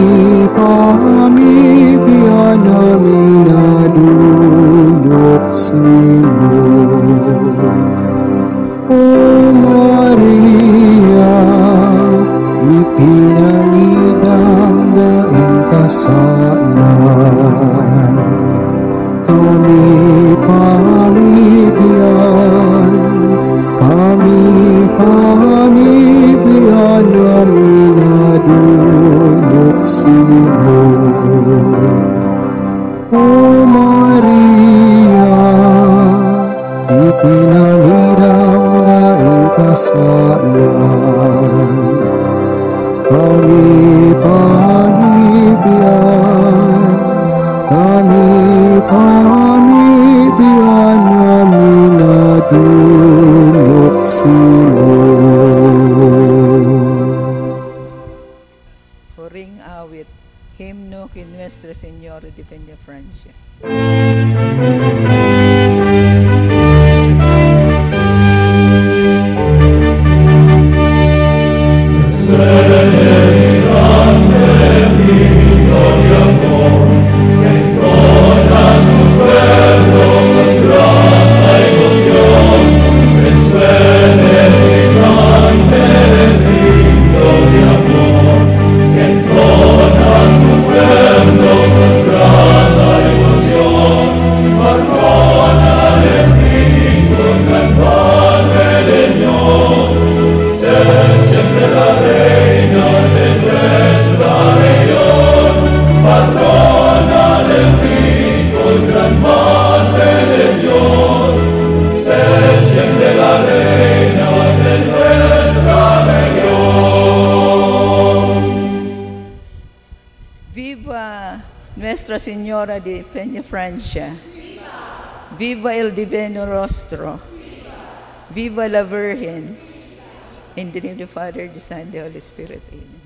pamibiyan na minadunok simo. O Maria, ipinangidam daing kasalan, kami pamibiyan, kami pamibiyan na minadunok simo. O Maria, ipinangidam daing kasalan, kami pamibiyan, kami pamibiyan na minadunok simo. Huring awit, himno ki Nuestra Señora de Peñafrancia. Señora de Peña Francia. Viva el Divino Rostro. Viva la Virgen. In the name of the Father, the Son, and the Holy Spirit. Amen.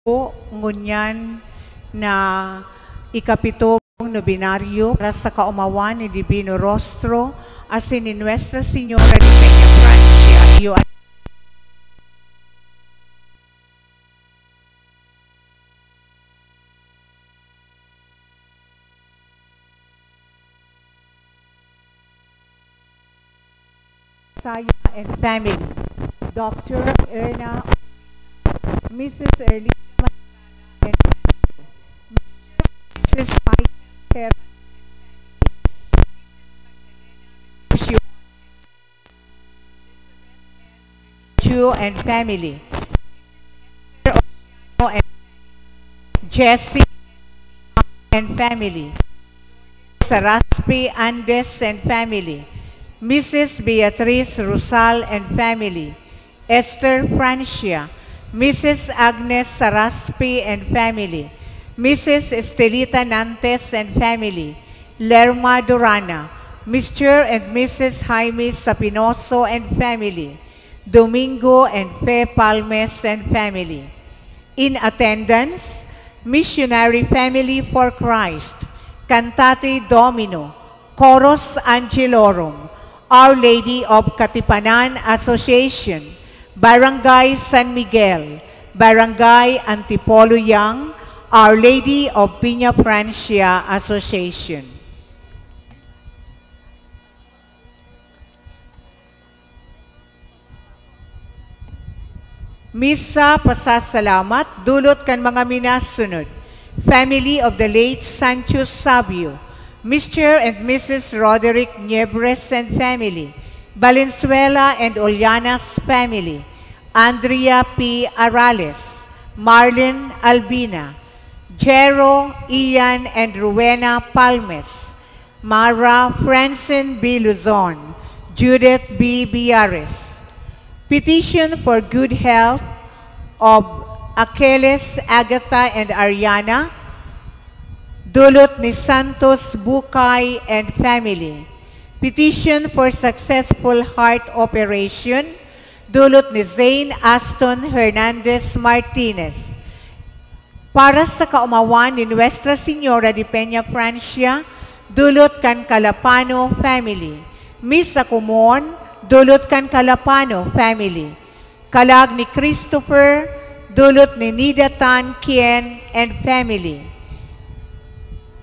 Po, ngunyan na ikapitong nobenaryo para sa kaomawan ni Divino Rostro asin ni Nuestra Señora de Peña Francia. Iyo an Saya and family. Doctor Erna Missus Erlita Manzana and family. Mister and Missus Michael Terras and family. Missus Magdalena Revolucion. Elizabeth L. Religio and family. Missus Esther Oceano and family. Jesse and family. Saraspi Andes and family. Missus Beatriz Rosal and family. Esther Francia, Missus Agnes Saraspi and family, Missus Estelita Nantes and family, Lerma Durana, Mister and Missus Jaime Sapinoso and family, Domingo and Fe Palmes and family. In attendance, Missionary Family for Christ, Cantate Domino, Chorus Angelorum, Our Lady of Katipanan Association, Barangay San Miguel, Barangay Antipolo Young, Our Lady of Peña Francia Association. Misa pasasalamat dulot kan mga minasunod: family of the late Sancho Sabio, Mister and Missus Roderick Niebres and family, Valenzuela and Olianas family, Andrea P. Arales, Marlin Albina, Jero, Ian, and Rowena Palmes, Mara Francine B. Luzon, Judith B. Biares. Petition for good health of Achilles, Agatha, and Ariana, dulot ni Santos Bukay and family. Petition for successful heart operation, dulot ni Zane Aston Hernandez Martinez. Para sa kaomawan ni Nuestra Señora de Peña Francia, dulot kan Calapano family, Misa Kumon, dulot kan Calapano family. Kalag ni Christopher, dulot ni Nida Tan Kien and family.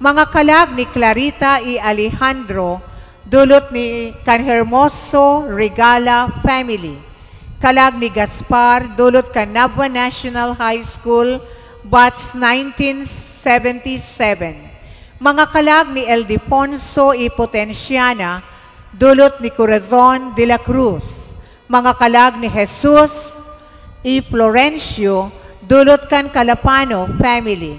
Mga kalag ni Clarita y Alejandro, dulot ni kan Hermoso Regala family. Kalag ni Gaspar, dulot kan Nabua National High School, batch nineteen seventy-seven. Mga kalag ni Ildefonso y Potenciana, dulot ni Corazon de la Cruz. Mga kalag ni Jesus y Florencio, dulot kan Calapano family.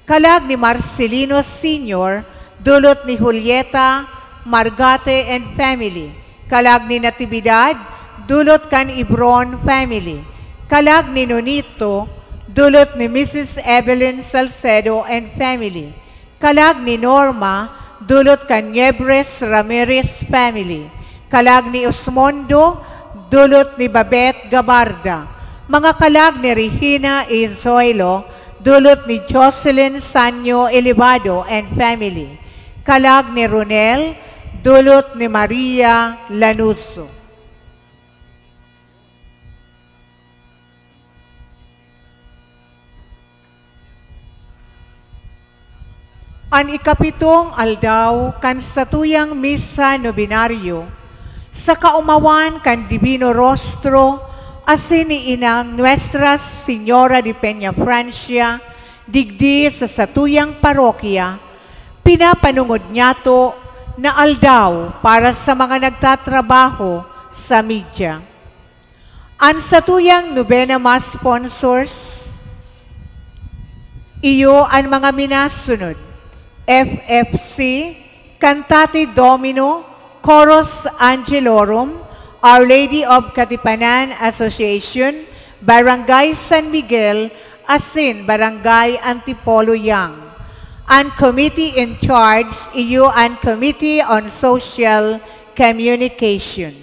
Kalag ni Marcelino Senior, dulot ni Julieta Margate and family. Kalag ni Natividad, dulot kan Ibron family. Kalag ni Nonito, dulot ni Missus Evelyn Salcedo and family. Kalag ni Norma, dulot kan Niebres Ramirez family. Kalag ni Osmondo, dulot ni Babet Gabarda. Mga kalag ni Regina y Zoilo, dulot ni Jocelyn Sanyo Elevado and family. Kalag ni Ronel, dulot ni Maria Lanuso. An ikapitong aldaw kan satuyang misa nobenaryo, sa kaomawan kan Divino Rostro asin ni Inang Nuestra Señora de Peñafrancia, digdi sa satuyang parokya, pinapanongod niyato na aldaw para sa mga nagtatrabaho sa media. An satuyang nobena ma-sponsors, iyo an mga minasunod: F F C, Cantate Domino, Chorus Angelorum, Our Lady of Katipanan Association, Barangay San Miguel, asin Barangay Antipolo Young. An committee in charge, iyo an Committee on Social Communication.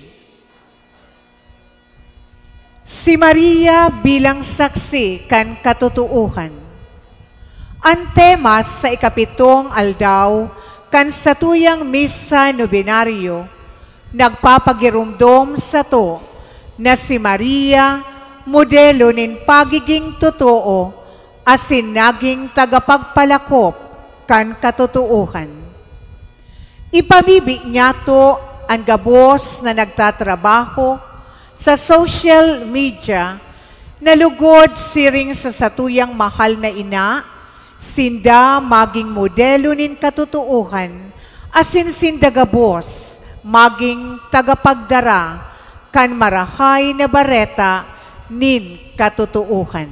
Si Maria bilang saksi kan katotoohan. An tema sa ikapitong aldaw kan satuyang misa nobenaryo nagpapagiromdom sato na si Maria modelo nin pagiging totoo asin naging tagapagpalakop kan katotoohan. Ipamibi niyato an gabos na nagtatrabaho sa social media na lugod siring sa satuyang mahal na ina, sinda magin modelo nin katotoohan, asin sinda gabos magin tagapagdara kan Marahay na Bareta nin katotoohan.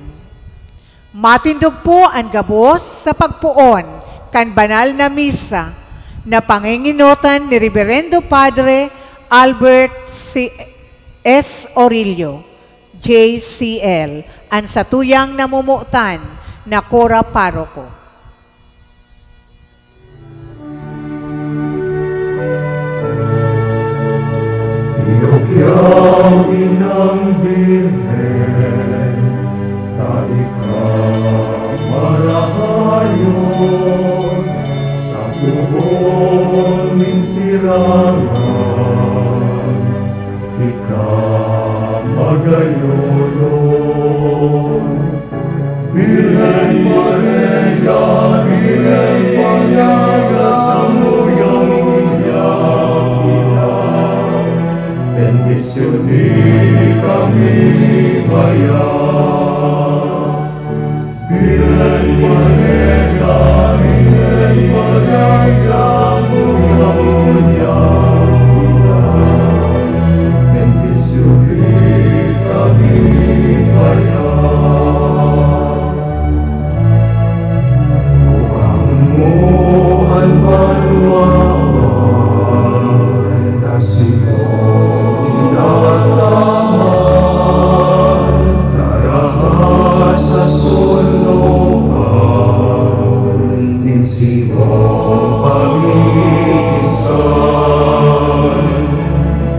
Matindog po an gabos sa pagpoon kan banal na misa na pangengenotan ni Reberendo Padre Albert C. S. Orillo, J C L, an satuyang namomotan na kora paroko. Iyo kyaw inang Birhen, ta ika marahayon sa tuhod nin sirangan, ika magayonon. Birhen Maria, Birhen Maria, samuyang inyapila, bendisyoni kami bayan. Birhen Maria, Birhen Maria, samuyang inyapila, bendisyoni kami bayan. Kuwang mo an banwaan na sinong nataman, narahas sa sunoan nin sinong pamikisan.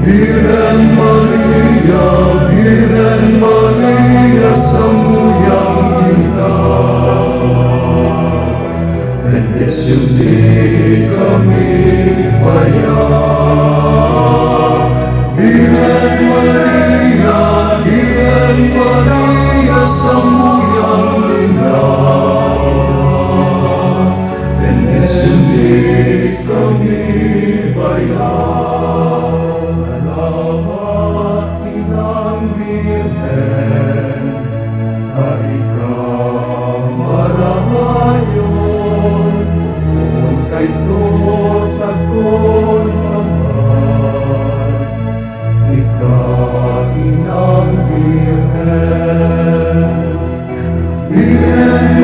Birhen Maria, Birhen Maria, samuyang ina, bendisyoni kami bayan.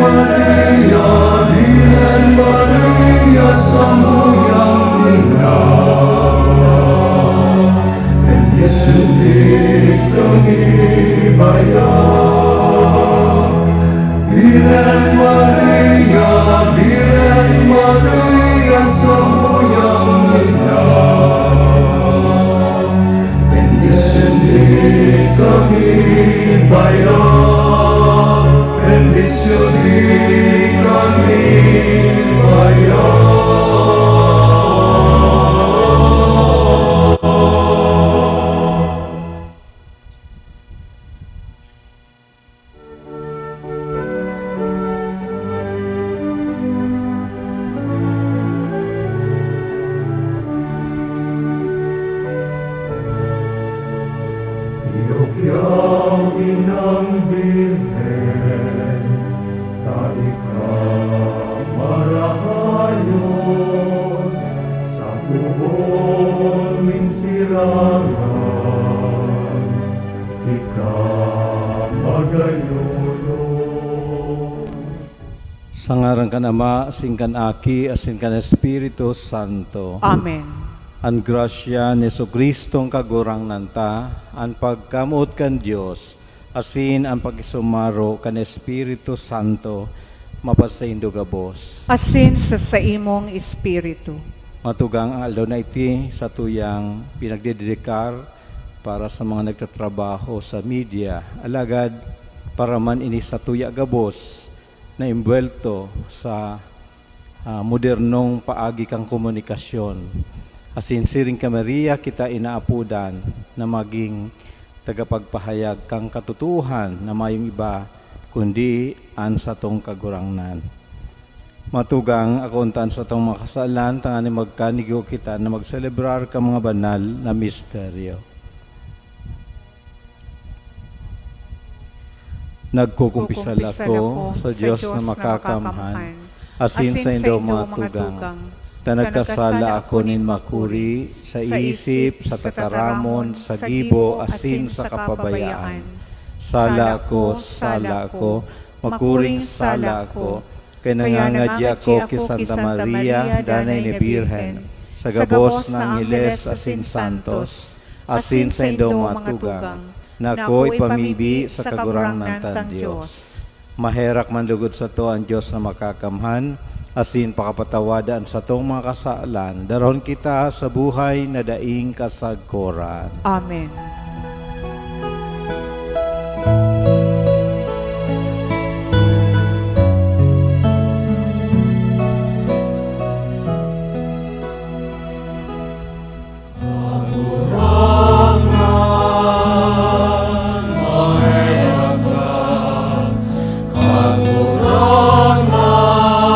Maria, Virgen Maria, samuyang ina, bendisyoni kami bayan. Virgen Maria, Virgen Maria, samuyang ina, bendisyoni kami bayan. Bendisyoni kami bayan. Iyo kiyang inang Birhen, ta ika marahayon, sa puhon nin sirangan, ika magayonon. Sa ngaran kan Ama, asin kan Aki, asin kan Espiritu Santo. Amen. An grasya ni Jesu-Cristong Kagurangnan ta, an pagkamoot kan Dios, asin an pakisumaro kan Espiritu Santo, mapasaindo gabos. Asin sa saimong espiritu. Matugang, ang aldaw na iti satuyang pinagdededikar para sa mga nagtatrabaho sa media. Alagad, para man ini satuya gabos, na imbuwelto sa, ah, modernong paagi kan komunikasyon. Asin siring ki Maria kita inaapodan na magin tagapagpahayag kan katotoohan na mayong iba kundi an satong Kagurangnan. Matugang, akoon ta an satong mga kasalan, tanganing magkanigo kita na magselebrar kan mga banal na misteryo. Nagkukumpisal ako sa Dios na makakamhan, asin saindo mga tugang, ta nagkasala ako nin makuri sa isip, sa tataramon, sa gibo, asin sa kapabayaan. Sala ako, sala ako, makuring sala ako, kaya nangangadya ako ki Santa Maria, Danay na Birhen, sa gabos na angheles asin santos, asin saindo mga tugang, na ako ipamibi sa Kagurangnan tang Dios. Maherak man lugod sato an Dios na Makakamhan, asin pakapatawada an satong mga kasalan, darahon kita sa buhay na daing kasagkoran. Amen.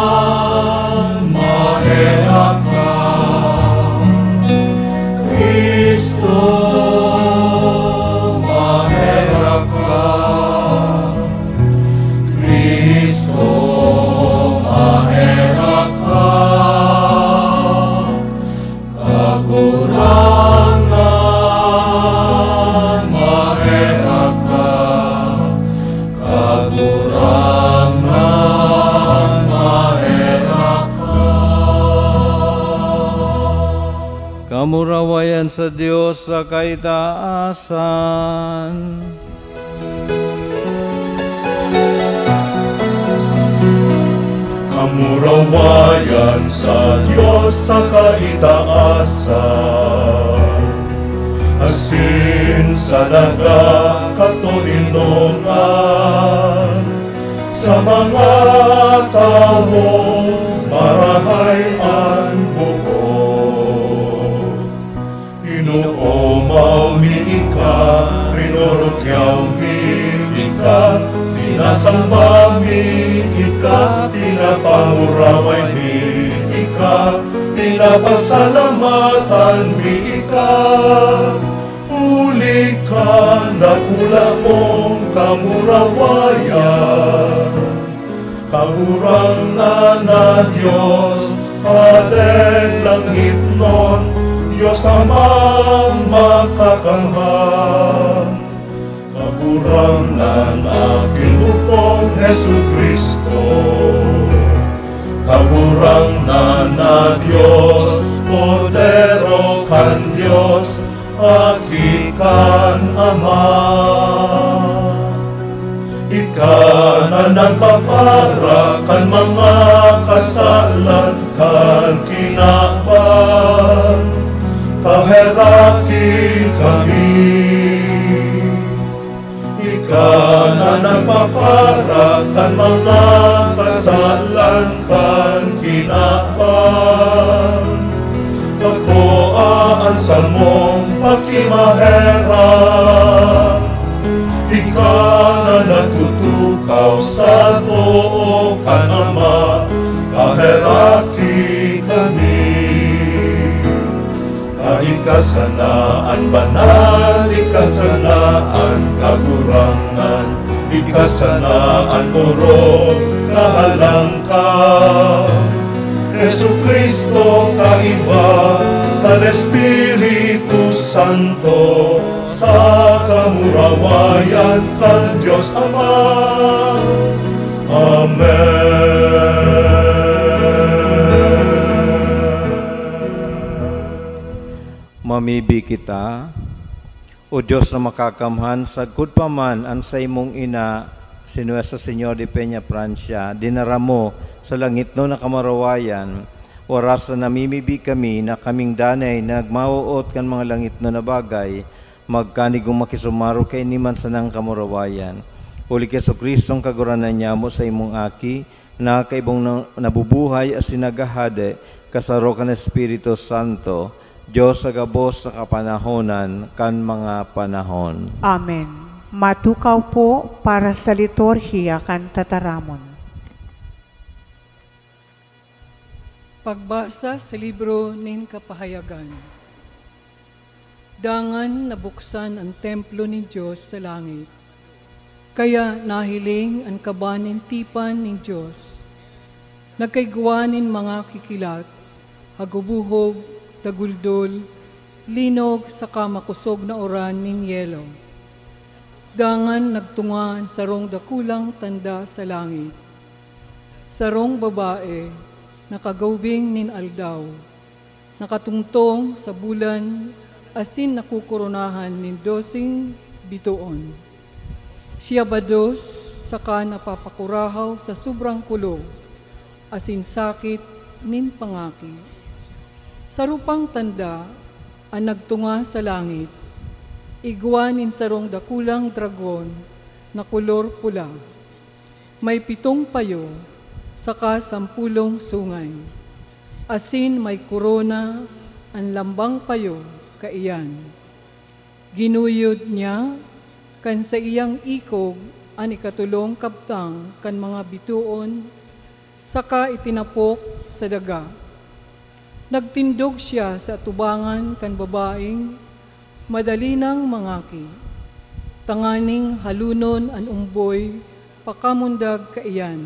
Kagurangnan, maherak ka. Cristo, maherak ka. Cristo, maherak ka. Kagurangnan, maherak ka. Kagurangnan, maherak ka. Kamurawayan sa Dios sa kaitaasan. Kamurawayan sa Dios sa kaitaasan, asin sa nagkatoninongan, sa mga tawong marahay an boot. Inoomaw mi ika, rinorokyaw mi ika, sinasamba mi ika, pinapanguraway mi ika, pinapasalamatan mi ika. Huli kan dakula mong kamurawayan. Kagurangnan na Dios, Paden langitnon, Dios Amang Makakamhan. Kagurangnan, aking bukol, Jesu-Cristo. Kagurangnan na Dios, Kordero kan Dios, Aki kan Ama. Ika na nagpapara kan mga kasalan kan kinaban, paheraki kami. Ika na nagpapara kan mga kasalan kan kinaban, pakoa an samong pakimaherak. Ika na nagtutukaw sa too kan Ama, paheraki kami. Ika sana an banal, ika sana an kagurangnan, ika sana an orog kahalangkaw. Jesu-Cristo, kaiba kan Espiritu Santo, sa kamurawayan kan Dios Ama. Amen. Mamibi kita. O Dios na makakamhan, sagkod pa man an saimong ina, si Nuestra Señora de Peñafrancia, dinara mo sa langitnon na kamurawayan, oras na namimibi kami na kaming danay na nagmawoot kan mga langitnon na bagay, magkanigong makisumaro kaini man sanang kamurawayan. Huli ki Jesu-Cristo, an Kagurangnan nyamo, saimong Aki, na kaibong na, nabubuhay asin naghahade, kasaro kan Espiritu Santo, Dios sa gabos na kapanahonan kan mga panahon. Amen. Matukaw po para sa liturhiya kan tataramon. Pagbasa sa libro nin Kapahayagan. Dangan nabuksan an templo nin Dios sa langit, kaya nahiling an kaban nin tipan nin Dios. Nagkaigwa nin mga kikilat, hagubohob, daguldol, linog, saka makosog na uran nin yelo. Dangan nagtunga an sarong dakulang tanda sa langit. Sarong babae, nakagubing nin aldaw, nakatungtong sa bulan asin nakokoronahan nin doseng bitoon. Siya bados saka napapakurahaw sa sobrang kulog asin sakit nin pangaki. Saro pang tanda an nagtunga sa langit, igwa nin sarong dakulang dragon na kolor pula. May pitong payo saka sampolong sungay, asin may korona an lambang payo kaiyan. Ginuyod niya kan saiyang ikog an ikatolong kabtang kan mga bitoon, saka itinapok sa daga. Nagtindog siya sa atubangan kan babaeng madali nang mangaki, tanganing halonon an omboy pakamundag kaiyan.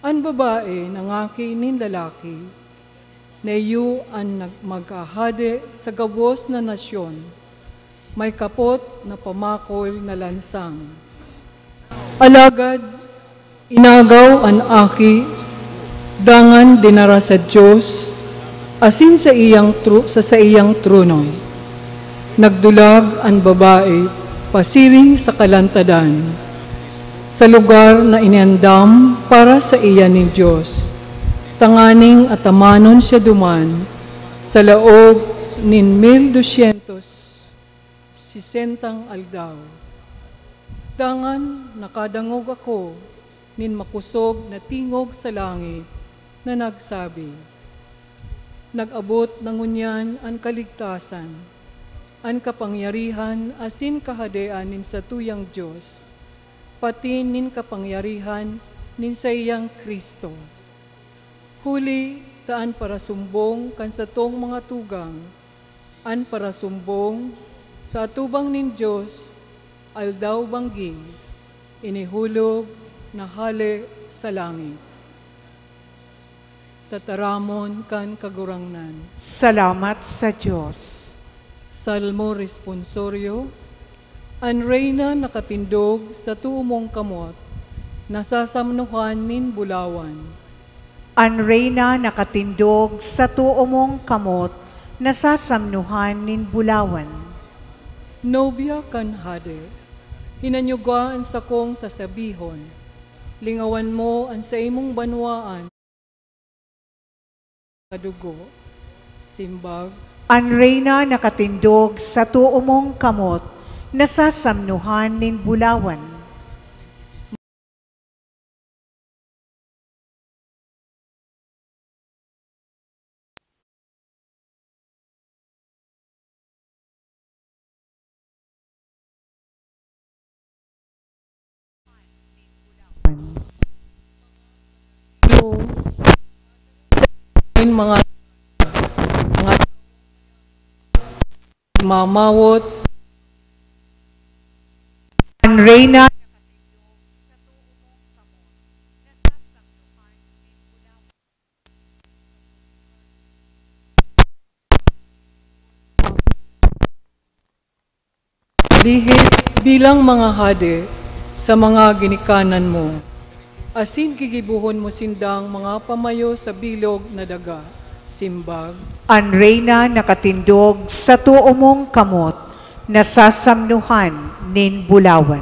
An babae nangaki nin lalaki, na iyo an nag-, maghahade sa gabos na nasyon, may kapot na pamakol na lansang. Alagad inagaw an aki, dangan dinara sa Dios asin sa iyang tro-, sa saiyang trono. Nagdulag an babae pasiring sa kalantadan, sa lugar na iniandam para saiya nin Dios, tanganing atamanon siya duman sa laog nin mil dosyentos sesentang aldaw. Dangan nakadangog ako nin makosog na tingog sa langit na nagsabi, "Nag-abot na ngunyan an kaligtasan, an kapangyarihan asin kahadean nin satuyang Dios, pati nin kapangyarihan nin saiyang Cristo. Huli ta an parasumbong kan satong mga tugang, an parasumbong sa atubang nin Dios, aldaw-banggi, inihulog na hale sa langit." Tataramon kan Kagurangnan. Salamat sa Dios. Salmo Responsorio. An Reyna nakatindog sa tuo mong kamot, nasasamnohan nin bulawan. An Reyna nakatindog sa tuo mong kamot, nasasamnohan nin bulawan. Nobya kan Hade, hinanyuga an sakong sasabihon, lingawan mo an saimong banwaan. Kadugo, simbag. An Reyna nakatindog sa tuo mong kamot, nasasamnohan nin bulawan. Mga, mga mamawot. An Reyna lihid bilang mga hade sa mga ginikanan mo, asin gigibohon mo sindang mga pamayo sa bilog na daga. Simbag. An Reyna nakatindog sa tuo mong kamot, nasasamnohan nin bulawan.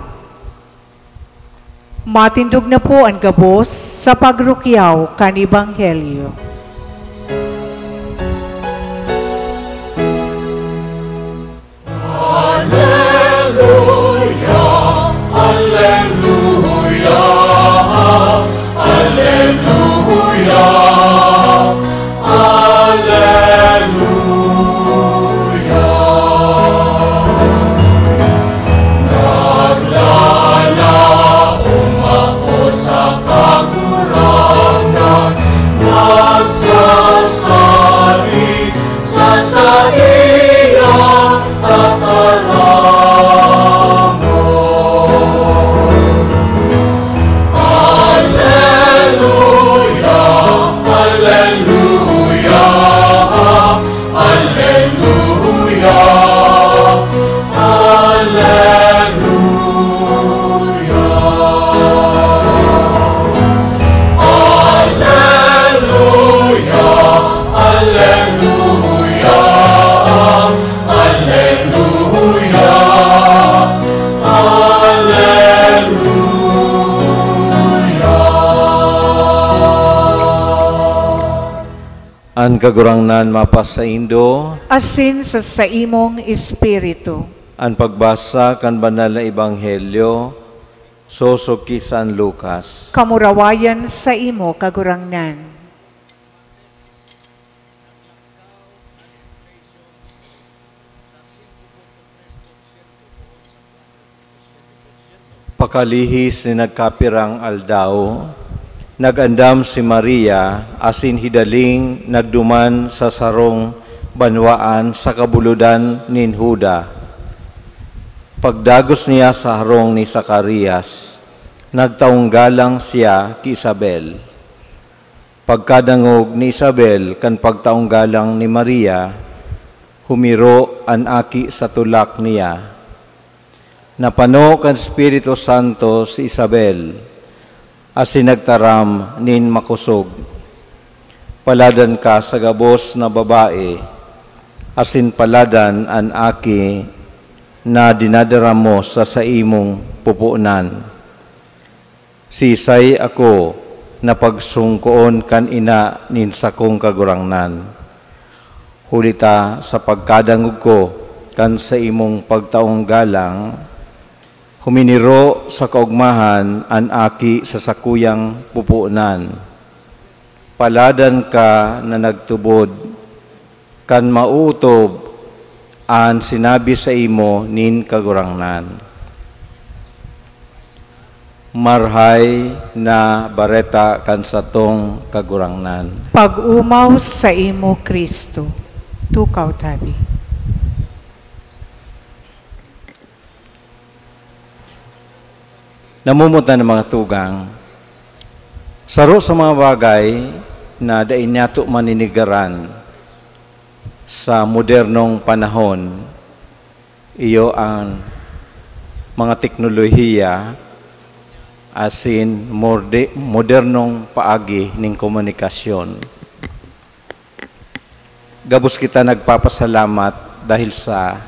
Matindog na po an gabos sa pagrukyaw kan Ebanghelyo. Aleluya, aleluya, aleluya. Aleluya. Naglalaom ako sa Kagurangnan, nagsasadi sa saiyang tataramon. Aleluya, aleluya, aleluya, aleluya. Aleluya, aleluya, aleluya, aleluya. An Kagurangnan mapasaindo. Asin sa saimong espiritu. An pagbasa kan Banal na Ebanghelyo sosog ki San Lucas. Kamurawayan saimo, Kagurangnan. Pakalihis nin nagkapirang aldaw, nag-andam si Maria asin hidaling nagduman sa sarong banwaan sa kabulodan nin Juda. Pagdagos niya sa harong ni Zacarias, nagtaong galang siya ki Isabel. Pagkadangog ni Isabel kan pagtaong galang ni Maria, humiro an aki sa tulak niya. Napano kan Espiritu Santo si Isabel, asin nagtaram nin makosog. Paladan ka sa gabos na babae, asin paladan an aki na dinadara mo sa saimong pupunan. Siisay ako na pagsongkoon kan ina nin sakong Kagurangnan? Huli ta sa pagkadangog ko kan saimong pagtaong galang, huminiro sa kaogmahan an aki sa sakuyang pupunan. Paladan ka na nagtubod kan maotob an sinabi saimo nin Kagurangnan. Marahay na Bareta kan satong Kagurangnan. Pag-omaw saimo, Cristo. Tukaw tabi. Namumutan ng mga tugang. Saro sa mga bagay na dai niyato maninigaran sa modernong panahon, iyo ang mga teknolohiya asin morde-, modernong paagi ning komunikasyon. Gabos kita nagpapasalamat dahil sa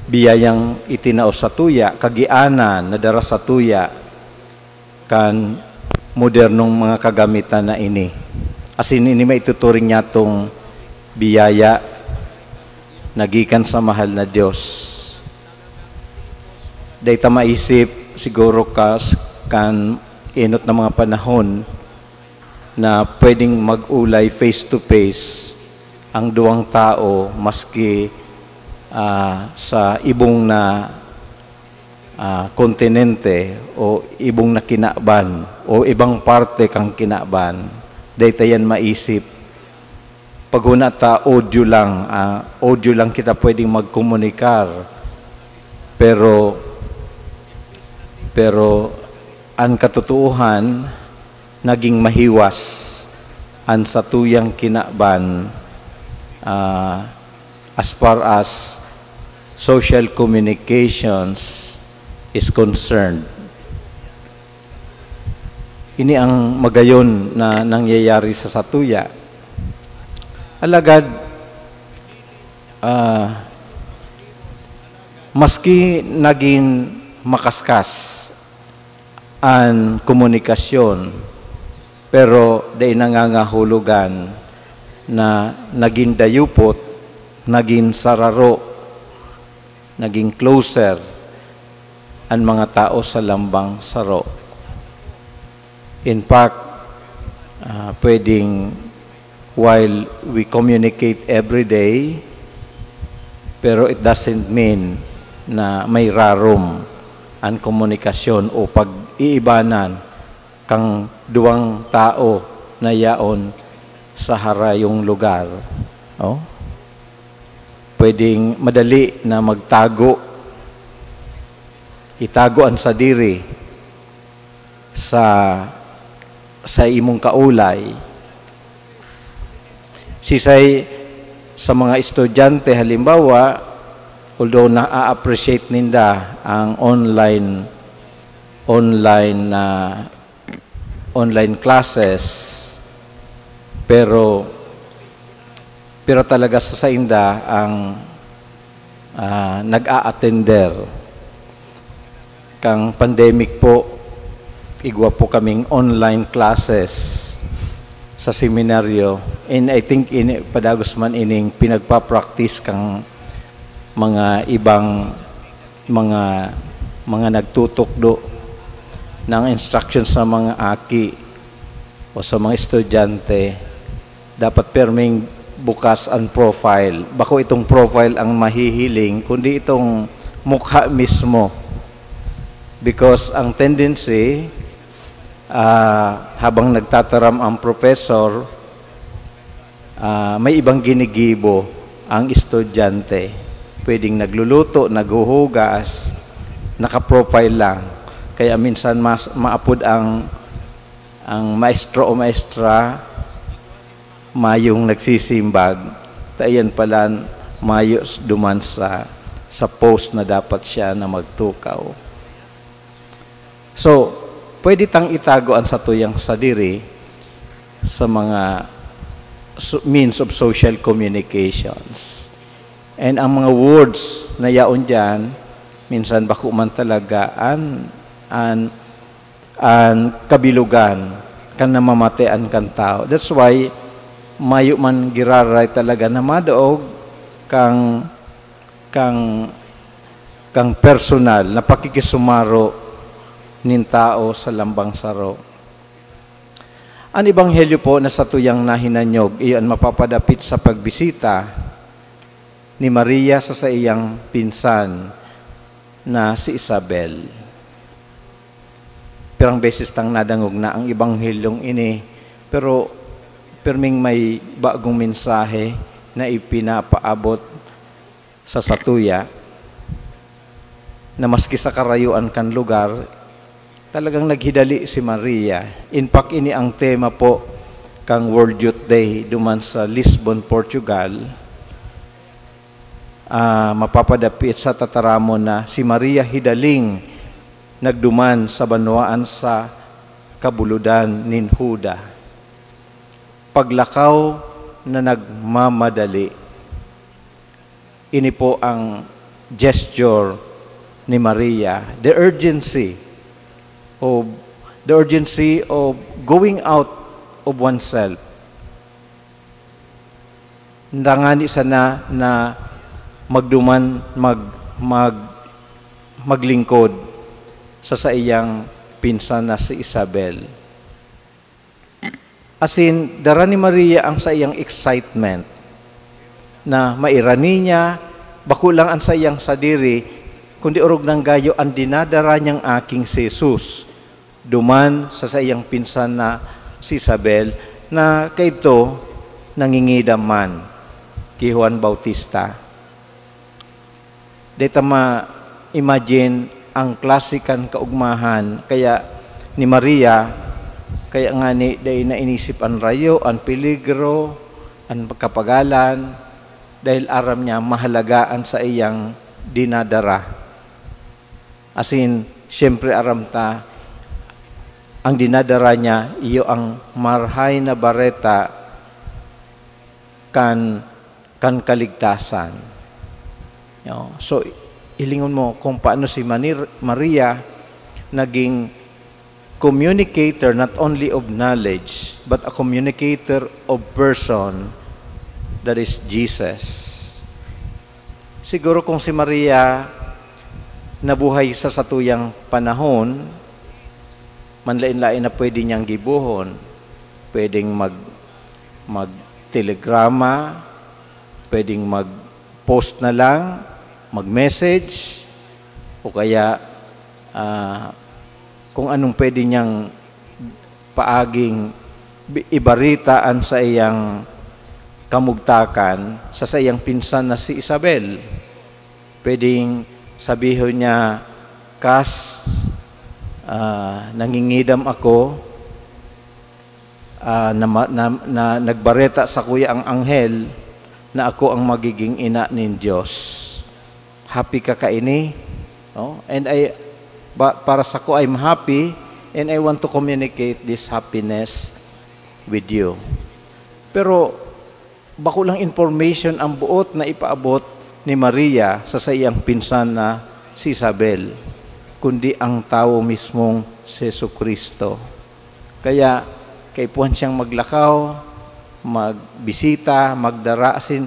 biyayang itinao satuya, kagianan na dara satuya kan modernong mga kagamitan na ini. Asin ini maituturing niyatong biyaya na gikan sa mahal na Dios. Dai ta maisip siguro kas-, kan enot na mga panahon na pwedeng mag-olay face to face ang duwang tao maski, ah, sa ibong na, ah, kontinente o ibong na kinaban o ibang parte kan kinaban. Dai ta yan maisip. Paghuna ta, audio lang, ah, audio lang kita pwedeng magkomunikar. Pero, pero an katotoohan, naging mahiwas an satuyang kinaban, ah, as far as social communications is concerned. Ini ang magayon na nangyayari sa satuya. Alagad, ah, maski nagin makaskas an komunikasyon, pero dai nangangahulugan na nagin dayupot, nagin sararo, nagin closer an mga tao sa lambang saro. In fact, ah, pwedeng while we communicate every day, pero it doesn't mean na may rarom an komunikasyon o pag-iibanan kan duwang tao na yaon sa harayong lugar. Oh? Pwedeng madali na magtago, itago an sadiri sa, sa imong kaolay. Sisay sa mga estudyante, halimbawa, although na-appreciate ninda ang online, online na, online classes, pero, pero talaga sa sainda ang, ah, nag-a-attender. Kan pandemic po, igwa po kaming online classes sa seminaryo. And I think ini, padagos man ining pinagpa-practice kan mga ibang mga, mga nagtutukdo ng instruction sa mga aki o sa mga estudyante. Dapat perming bukas ang profile. Bako itong profile ang mahihiling, kundi itong mukha mismo. Because ang tendency, ah, habang nagtataram ang professor, ah, may ibang ginigibo ang estudyante. Pwedeng nagluluto, naghuhugas, naka-profile lang. Kaya minsan mas maapod ang, ang maestro o maestra, mayong nagsisimbag, ta iyan pala mayo s-, duman sa, sa post na dapat siya na magtukaw. So, pwede tang itago an satuyang sadiri sa mga so-, means of social communications. And ang mga words na yaon diyan, minsan bako man talaga an, an, an kabilugan kan namamatean kan tao. That's why mayo man giraray talaga na madaog kang, kang, kang personal na pakikisumaro nin tao sa lambang saro. An ebanghelyo po na satuyang nahinanyog, iyo an mapapadapit sa pagbisita ni Maria sa saiyang pinsan na si Isabel. Pirang beses tang nadangog na ang ebanghelyong ini, pero pirming may bagong mensahe na ipinapaabot sa satuya, na maski sa karayoan kan lugar, talagang naghidali si Maria. In fact, ini ang tema po kan World Youth Day duman sa Lisbon, Portugal. Ah, mapapadapit sa tataramon na si Maria hidaling nagduman sa banwaan sa kabulodan nin Juda. Paglakaw na nagmamadali. Ini po ang gesture ni Maria, the urgency of the urgency of going out of oneself. Nangani sana na magduman, mag, mag, maglingkod sa saiyang pinsan na si Isabel. Asin, dara ni Maria ang saiyang excitement na mairani niya, bako lang ang saiyang sadiri, kundi orog nang gayo an dinadara niyang aking si Jesus, duman sa saiyang pinsan na si Isabel, na kaidto nangingidam man ki Juan Bautista. Dai ta ma-imagine ang klase kan kaugmahan kaya ni Maria, kaya ngani dai na inisip an rayo, an peligro, an kapagalan, dahil aram niya mahalaga an saiyang dinadara. Asin, siyempre aram ta, ang dinadara niya, iyo ang Marahay na Bareta kan, kan kaligtasan. No? So, hilingon mo kung paano si Manir-, Maria naging communicator not only of knowledge, but a communicator of person, that is Jesus. Siguro kung si Maria nabuhay sa satuyang panahon, manlaen-laen na pwede niyang gibohon. Pwedeng mag-, mag-telegrama, pwedeng mag-post na lang, mag-message, o kaya, ah, kung anong pwede niyang paaging bi-, ibarita an saiyang kamugtakan sa saiyang pinsan na si Isabel. Pwedeng sabihon niya, "Kas, ah, nangingidam ako, ah, na ma-, na, na nagbareta sakuya ang anghel na ako ang magiging ina nin Dios. Happy ka kaini?" No? And I, ba, para sako, I'm happy, and I want to communicate this happiness with you. Pero bako lang information ang boot na ipaabot ni Maria sa saiyang pinsan na si Isabel, kundi ang tawo mismong si Jesu-Cristo. Kaya kaipuhan siyang maglakaw, magbisita, magdara asin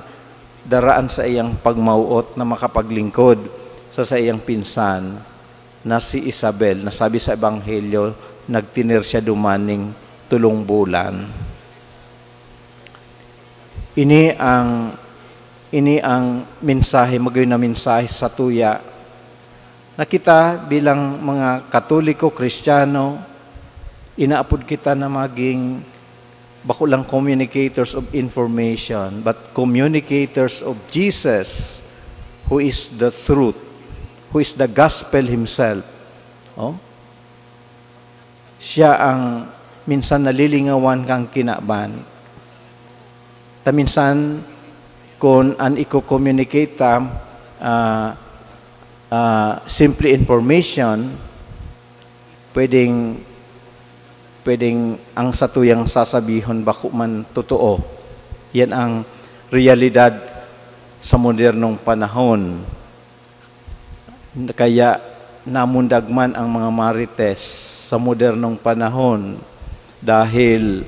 dara an saiyang pagmawot na makapaglingkod sa saiyang pinsan na si Isabel, na sabi sa Ebanghelyo, nagtener siya duman ning tolong bulan. Ini ang, ini ang mensahe, magayon na mensahe satuya na kita bilang mga Katoliko, Kristiyano, inaapod kita na maging bako lang communicators of information, but communicators of Jesus, who is the truth, who is the gospel himself. Oh? Siya ang minsan nalilingawan kang kinaban. Ta minsan, kun an iko-communicate ta, ah, ah, simple information, pwedeng, pwedeng ang satuyang sasabihon bako man totoo. Yan ang realidad sa modernong panahon. Kaya namundag man ang mga marites sa modernong panahon dahil,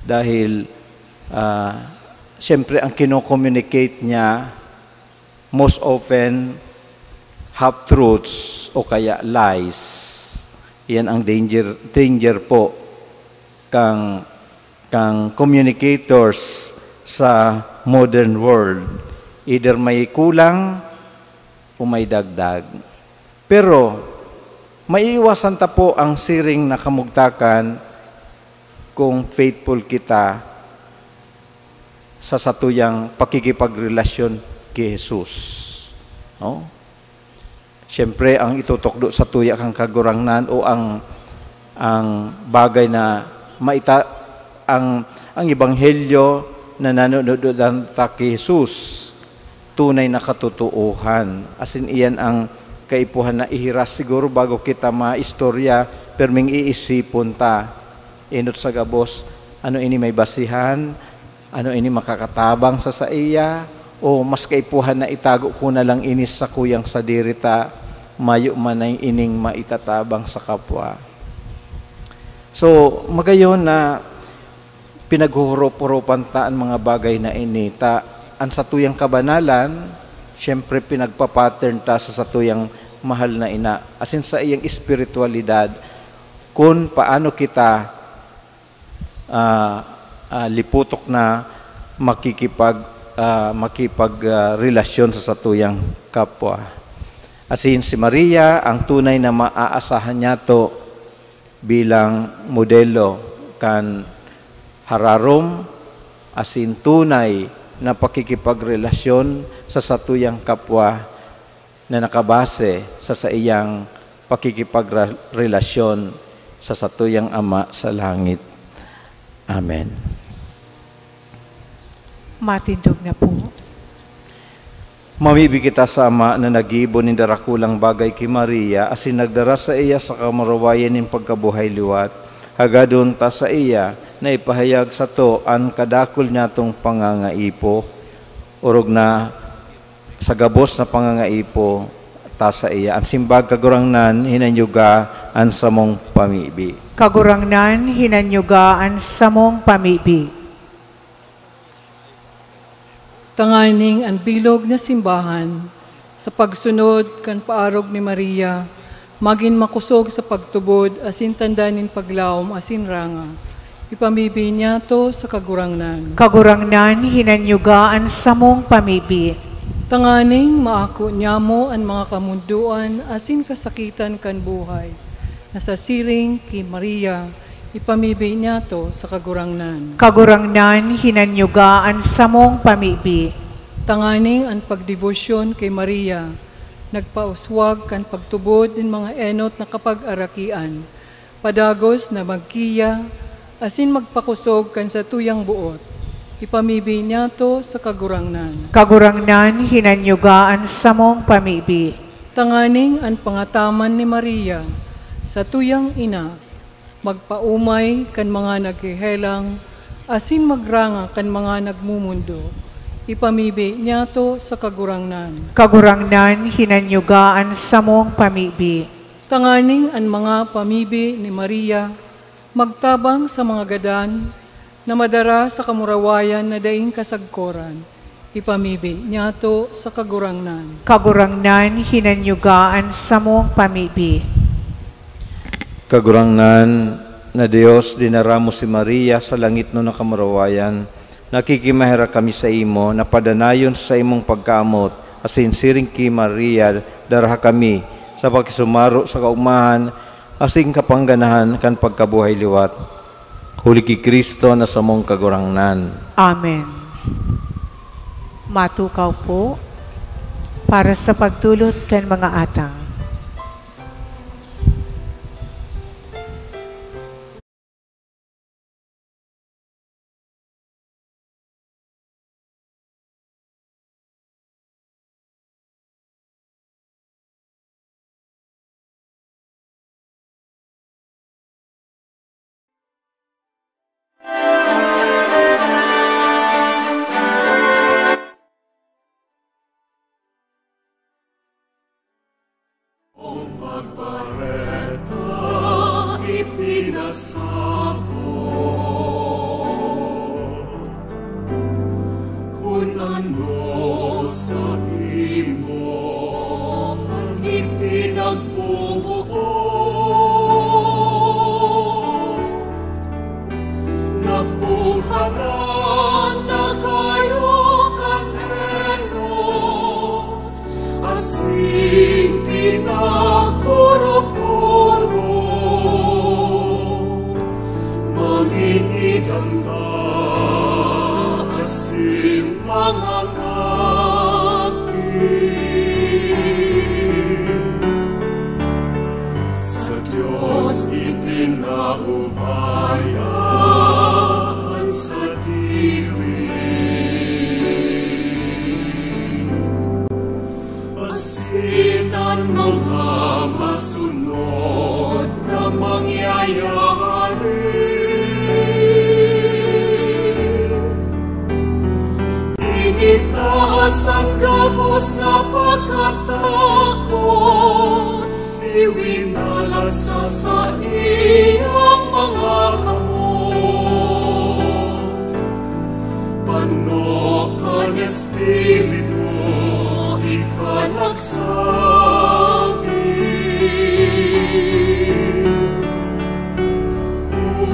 dahil, ah, siyempre ang kino-communicate niya most often half-truths o kaya lies. Yan ang danger, danger po kang, kang communicators sa modern world. Either may kulang o may dagdag. Pero, maiiwasan ta po ang siring na kamugtakan kung faithful kita sa satuyang pakikipagrelasyon ki Jesus. No? Siyempre, ang itutukdo satuya kan Kagurangnan o ang, ang bagay na maita-, ang, ang ebanghelyo na nanunudodan ta ki Jesus. tunay na katotoohan. Asin iyan ang kaipuhan na ihiras siguro bago kita maistorya, perming iisipon ta. Enot sa gabos, ano ini may basihan? Ano ini makakatabang sa saiya? O mas kaipuhan na itago ko na lang ini sa kuyang sadiri ta mayo man na ining maitatabang sa kapwa? So, magayon na pinaghuhurup-hurupan ta an mga bagay na ini, ta an satuyang kabanalan, siyempre, pinagpa-pattern ta sa satuyang mahal na ina, asin sa iyang espiritualidad, kun paano kita, ah, ah, liputok na makikipag-, ah, makipag, ah, relasyon sa satuyang kapwa. Asin si Maria ang tunay na maaasahan niyato bilang modelo kan hararom asin tunay na pakikipagrelasyon sa satuyang kapwa na nakabase sa saiyang pakikipagrelasyon sa satuyang Ama sa langit. Amen. Matindog na po. Mamibi kita sa Ama na naggibo nin darakulang bagay ki Maria, asin nagdara saiya sa kamurawayan nin pagkabuhay liwat. Hagadon ta saiya na ipahayag sato an kadakul niyatong pangangaipo, orog na sa gabos na pangangaipo ta saiya. An simbag, Kagurangnan, hinanyuga an samong pamibi. Kagurangnan, hinanyuga an samong pamibi. Tanganing an bilog na simbahan, sa pagsunod kan paarog ni Maria, magin makosog sa pagtubod asin tanda nin paglaom asin ranga. Ipamibi niyato sa Kagurangnan. Kagurangnan, hinanyuga an samong pamibi. Tanganing maako niyamo an mga kamondoan asin kasakitan kan buhay, na sa siring ki Maria, ipamibi niyato sa Kagurangnan. Kagurangnan, hinanyuga an samong pamibi. Tanganing an pagdebosyon kay Maria nagpauswag kan pagtubod nin mga enot na kapagarakian, padagos na magkiya asin magpakosog kan satuyang boot. Ipamibi niyato sa Kagurangnan. Kagurangnan, hinanyuga an samong pamibi. Tanganing an pangataman ni Maria, satuyang ina, magpaomay kan mga naghehelang asin magranga kan mga nagmumundo, ipamibi niyato sa Kagurangnan. Kagurangnan, hinanyuga an samong pamibi. Tanganing an mga pamibi ni Maria magtabang sa mga gadan na madara sa kamurawayan na daing kasagkoran, ipamibi niyato sa Kagurangnan. Kagurangnan, hinanyuga an samong pamibi. Kagurangnan na Dios, dinara mo si Maria sa langitnon na kamurawayan. Nakikimaherak kami saimo na padanayon sa saimong pagkaamot, asin siring ki Maria, daraha kami sa pakisumaro sa kaogmahan asin kapangganahan kan pagkabuhay liwat. Huli ki Cristo na samong Kagurangnan. Amen. Matukaw po para sa pagdulot kan mga atang. Ang pagpareta ipinasabot, kun ano saimo an ipinagbubuot. Nakuhanan na kayo kan enot, asin pinaghurop-hurop, manginidangga asin mangangaki. Sa Dios ipinaubaya an sadiri. San gabos na pagkatakot, iwinalat sa saiyang mga kamot. Pano kan Espiritu, ika nagsabi,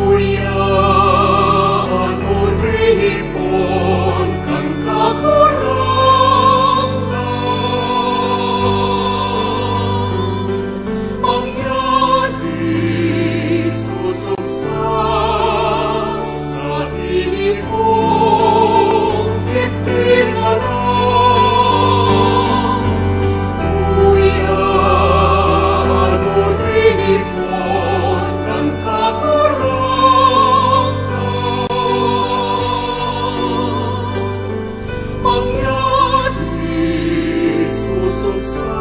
"Uya an oripon kan Kagurangnan." Mangyari susog sa saimong itinaram. Uya an oripon kan Kagurangnan. Mangyari susog sa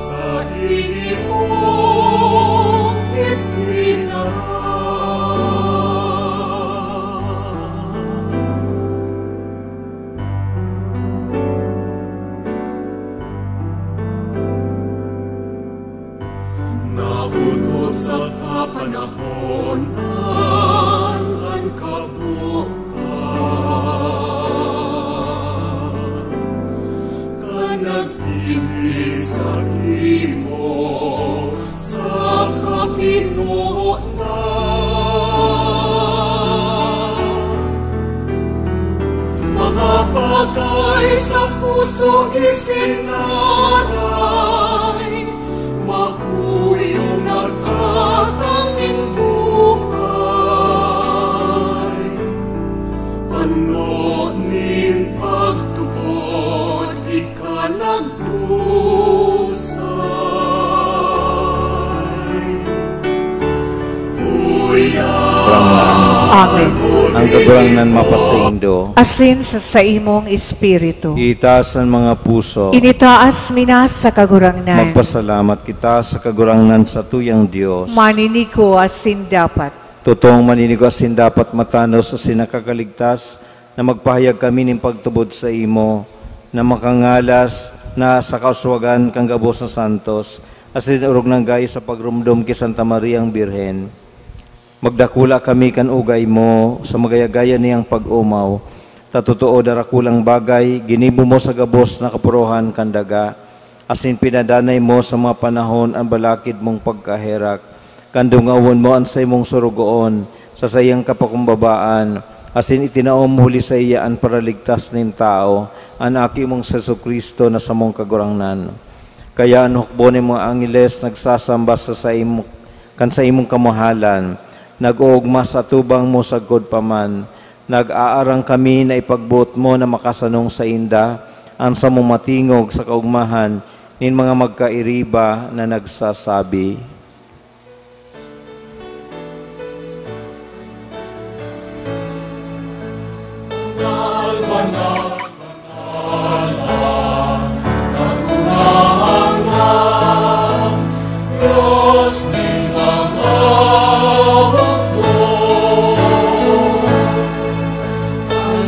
saimong itinaram. Naotob sa kapanahonan an kabutan kan nagpili saimo sa kapinonan. Mga bagay sa puso isinaray, mahuyo nag-atang nin buhay. Pano nin pagtubod ika nagdusay. Uya Amen. Ang Kagurangnan mapasaindo. Asin sa saimong espiritu. Itaas an mga puso. Initaas mi na sa Kagurangnan. Magpasalamat kita sa Kagurangnan, satuyang Dios. Maninigo asin dapat. Totoong maninigo asin dapat, matanos asin nakakaligtas, na magpahayag kami nin pagtubod saimo, na makangalas na sa kauswagan kan gabos na santos, asin orog nang gayo sa pagromdom ki Santa Mariang Birhen. Magdakula kami kan ugay mo sa magaya-gaya niyang pag-omaw, ta totoo, darakulang bagay ginibo mo sa gabos na kapurohan kan daga, asin pinadanay mo sa mga panahon an balakid mong pagkaherak, kan dungawon mo an saimong sorogoon sa saiyang kapakumbabaan, asin itinao mo huli saiya an paraligtas nin tawo, an Aki mong Jesu-Cristo na samong Kagurangnan. Kaya an hukbo nin mga angeles nagsasamba sa saimo, kan saimong kamahalan, nag-oogma sa atubang mo sagkod pa man. Nag-aarang kami na ipagboot mo na makasanong sainda an samong matingog sa kaogmahan nin mga magkairiba na nagsasabi,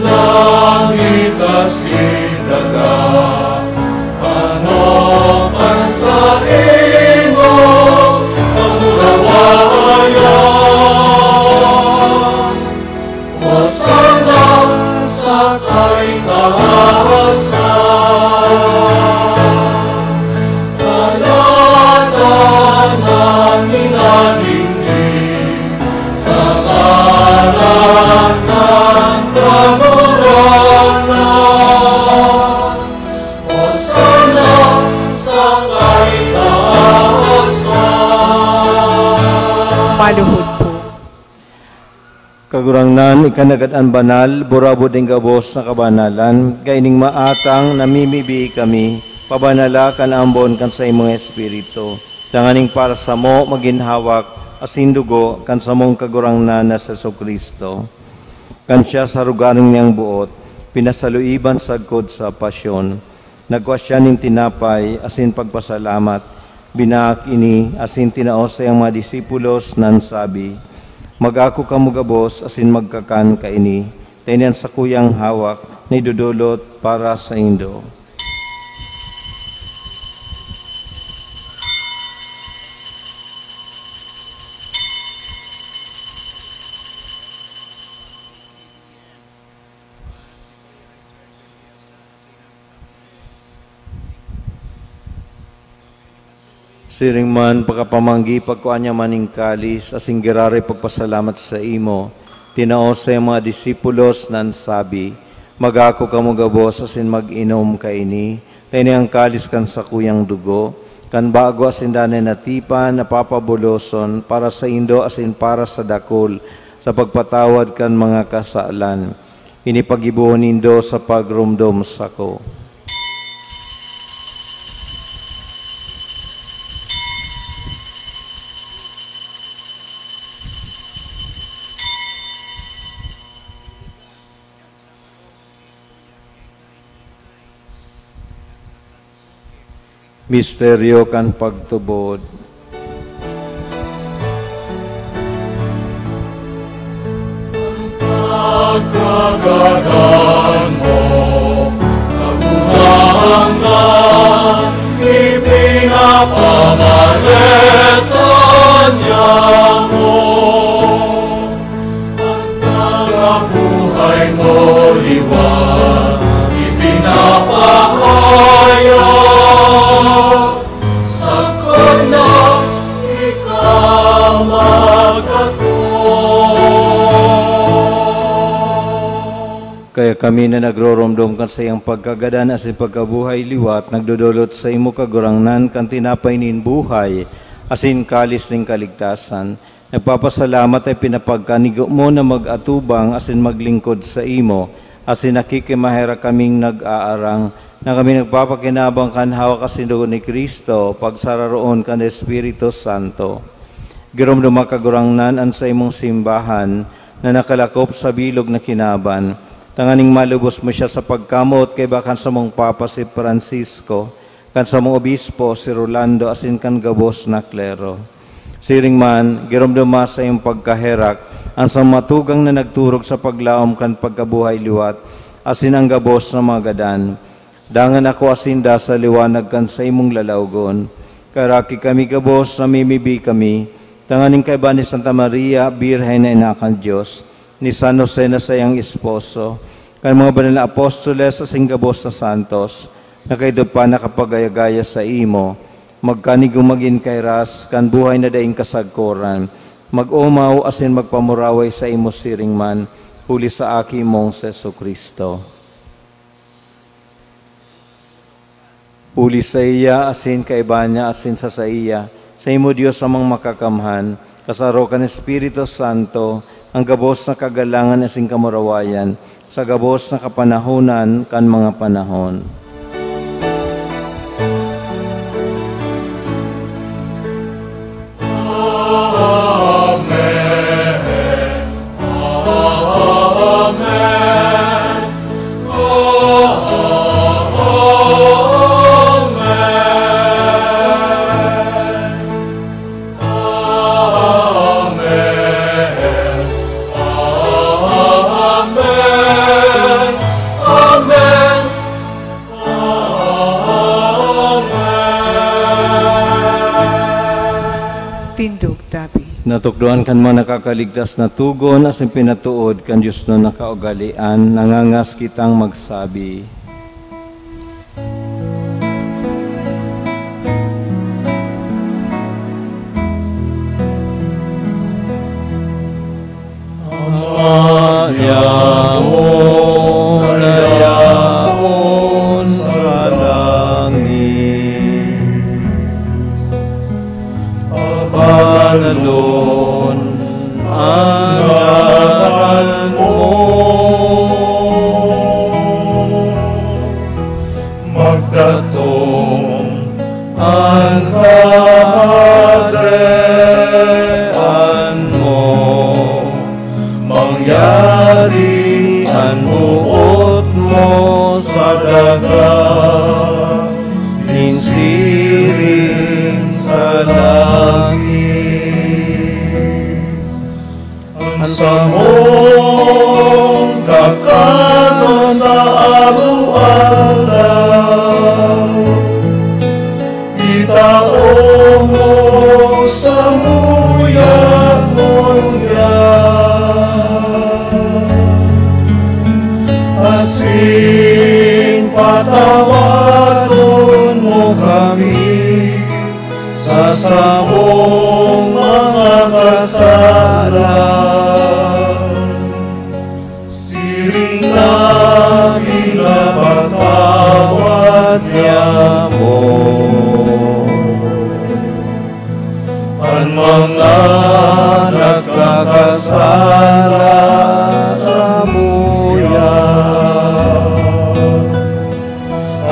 Langit asin daga, ano kan saimong kamurawayan? Hosanna sa kaitaasan. Kalatanan na ninggin sa ngaran kan Kagurangnan. Hosanna sa kaitaasan. Maluhod po. Kagurangnan, ika nanggad an banal, burabod nin gabos na kabanalan, kaining maatang namimibi kami, pabanala kan ambon kan saimong Espiritu, tanganing para samo magin hawak asin dugo kan samong Kagurangnan na si Jesu-Cristo. Kan siya sa harogaring niyang boot, pinasaluiban sagkod sa pasyon, nagkua siya nin tinapay asin pagpasalamat, binaak ini asin tinao saiyang mga disipulos, nan sabi, "Mag-ako kamo gabos asin magkakan kaini, ta ini an sakuyang hawak Nidodolot para saindo. Siring man, pakapamanggi, pagkua niya man nin kalis, asin giraray pagpasalamat saimo, tinao sa iyang mga disipulos, na an sabi, "Mag-ako kamo gabos asin mag-inom kaini, ta ini an kalis kan sakuyang dugo, kan bago asin danay na tipan, na papabuloson para saindo asin para sa dakul, sa pagpatawad kan mga kasalan. Ini paggibohon nindo sa pagromdom sako." Misteryo kan pagtubod. Pagkagadan mo, Kagurangnan, ipinapamareta niamo. Ang pagkabuhay mo liwat, ipinapahayag, sagkod na ika magkatong. Kaya kami na nagroromdom kan saiyang pagkagadan asin pagkabuhay liwat, nagdodolot saimo, Kagurangnan, kan tinapay nin buhay asin kalis nin kaligtasan. Nagpapasalamat ta ipinapagkanigo mo na mag-atubang asin maglingkod saimo, asin nakikimaherak kaming nag-aarang na kami nagpapakinabang kan hawak asin dugo ni Cristo, pagsararoon kan Espiritu Santo. Giromdoma, Kagurangnan, an saimong simbahan na nakalakop sa bilog na kinaban, tanganing malubos mo siya sa pagkamoot kaiba kan samong Papa si Francisco, kan samong obispo si Rolando, asin kan gabos na klero. Siring man, giromdoma sa iyong pagkaherak an samong mga tugang na nagturog sa paglaom kan pagkabuhay liwat asin an gabos na mga gadan. Dangan akoa sinda sa liwanag kan saimong lalawgon. Kaheraki kami gabos, namimibi kami, tanganing kaiba ni Santa Maria, Birhen na ina kan Dios, ni San Jose na saiyang esposo, kan mga banal na apostoles asin gabos na santos, na kaidto pa nakapagaya-gaya saimo, magkanigong magin kairas kan buhay na daing kasagkoran, mag-omaw asin magpamuraway saimo siring man, huli sa Aki mong si Jesu-Cristo. Huli saiya, asin kaiba niya, asin sa saiya, saimo, Dios Amang Makakamhan, kasaro kan Espiritu Santo, an gabos na kagalangan asin kamurawayan, sa gabos na kapanahonan kan mga panahon. Amen. Amen. Amen. Amen. Amen. Amen. Tindog tabi. Natukdoan kan mga nakakaligtas na togon asin pinatood kan Dios na nakaugalean, nangangas kitang magsabi, Ama yaon na yaon sa langit, pabanalon an ngaran mo. Magdatong an kahadean mo, mangyari an boot mo sa daga, nin siring sa langit. An samong kakanon sa araw-araw. Itao mo samuya ngunyan, asin patawadon mo kami sa samong mga kasalan. Siring na pinapatawad niamo an mga nagkakasala samuya.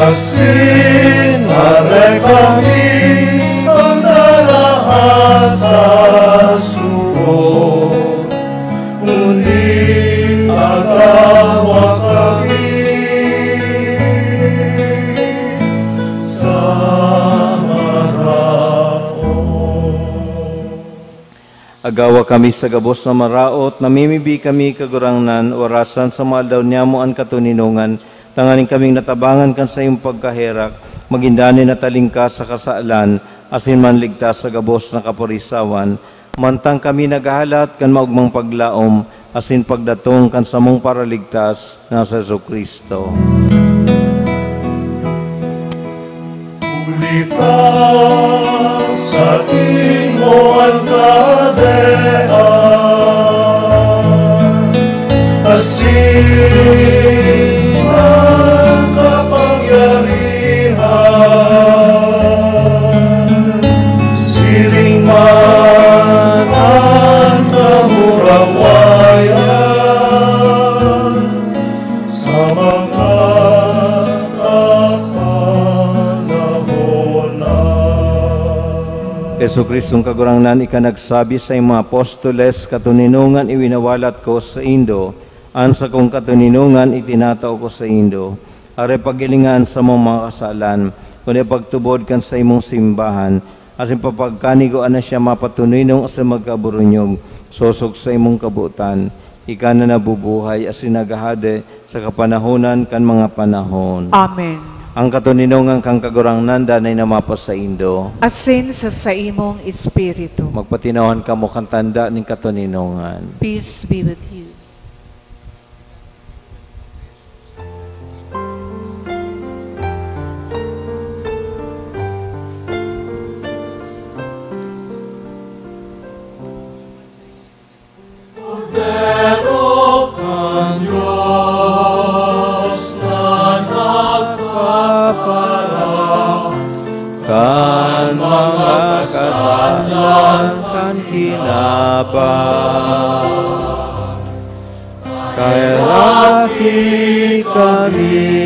Asin areka mi pagdalaha sa sugo, kundi agawa kami sa maraot. Agawa kami sa gabos na maraot, namimibi kami, Kagurangnan, orasan sa mga aldaw niamo an katoninongan, tanganing kaming natabangan kan saimong pagkaherak, magin danay na talingkas sa kasalan, asin manligtas sa gabos na kaporisawan, mantang kami naghahalat kan maogmang paglaom asin pagdatong kan samong Paraligtas na si Jesu-Cristo. Huli ta saimo an kahadean, asin an kapangyarihan, siring man an kamurawayan, sa mga kapanahon na. Jesu-Cristong Kagurangnan, ika nagsabi sa imong mga apostoles, "Katoninongan iwinawalat ko saindo, an sakong katoninongan itinatao ko saindo." Aray paghilinga an samong mga kasalan, kundi pagtubod kan saimong simbahan, asin papagkanigoan na siya mapatoninong asin magkaburunyog, sosog sa imong kabotan. Ika na nabubuhay asin naghahade sa kapanahonan kan mga panahon. Amen. Ang katoninongan kan Kagurangnan danay na mapasaindo. Asin sa saimong espiritu. Magpatinawhan kamo kan tanda nin katoninongan. Peace be with you. Kordero kan Dios na nagpapara kan mga kasalan kan kinaban, kaheraki kami.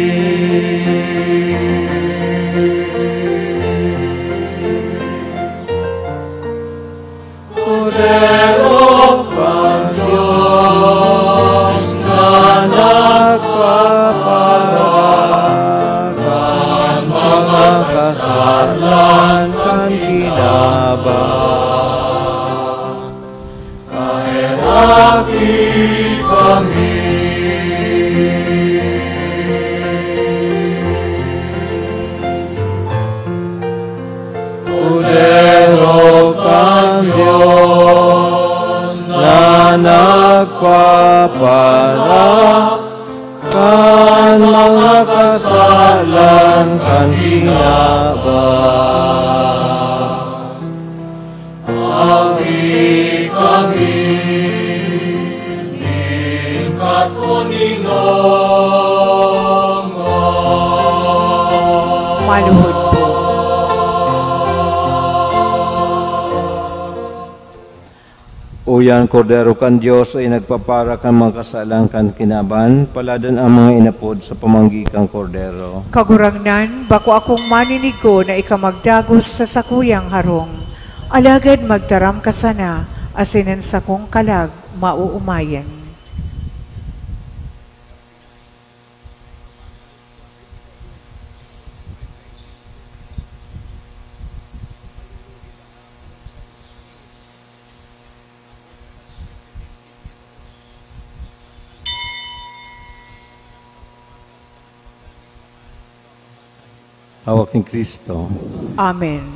Kordero kan Dios na nagpapara kan mga kasalan kan kinaban, kaheraki kami. Kordero kan Dios na nagpapara kan mga kasalan kan kinaban, kaheraki kami nin katoninongan. Maluhod po. Uya an Kordero kan Dios, uya an nagpapara kan mga kasalan kan kinaban. Paladan an mga inapod sa pamanggi kan Kordero. Kagurangnan, bako akong maninigo na ika magdagos sa sakuyang harong. Alagad magtaram ka sana, asin an sakong kalag maoomayan. Hawak ni Kristo. Amen.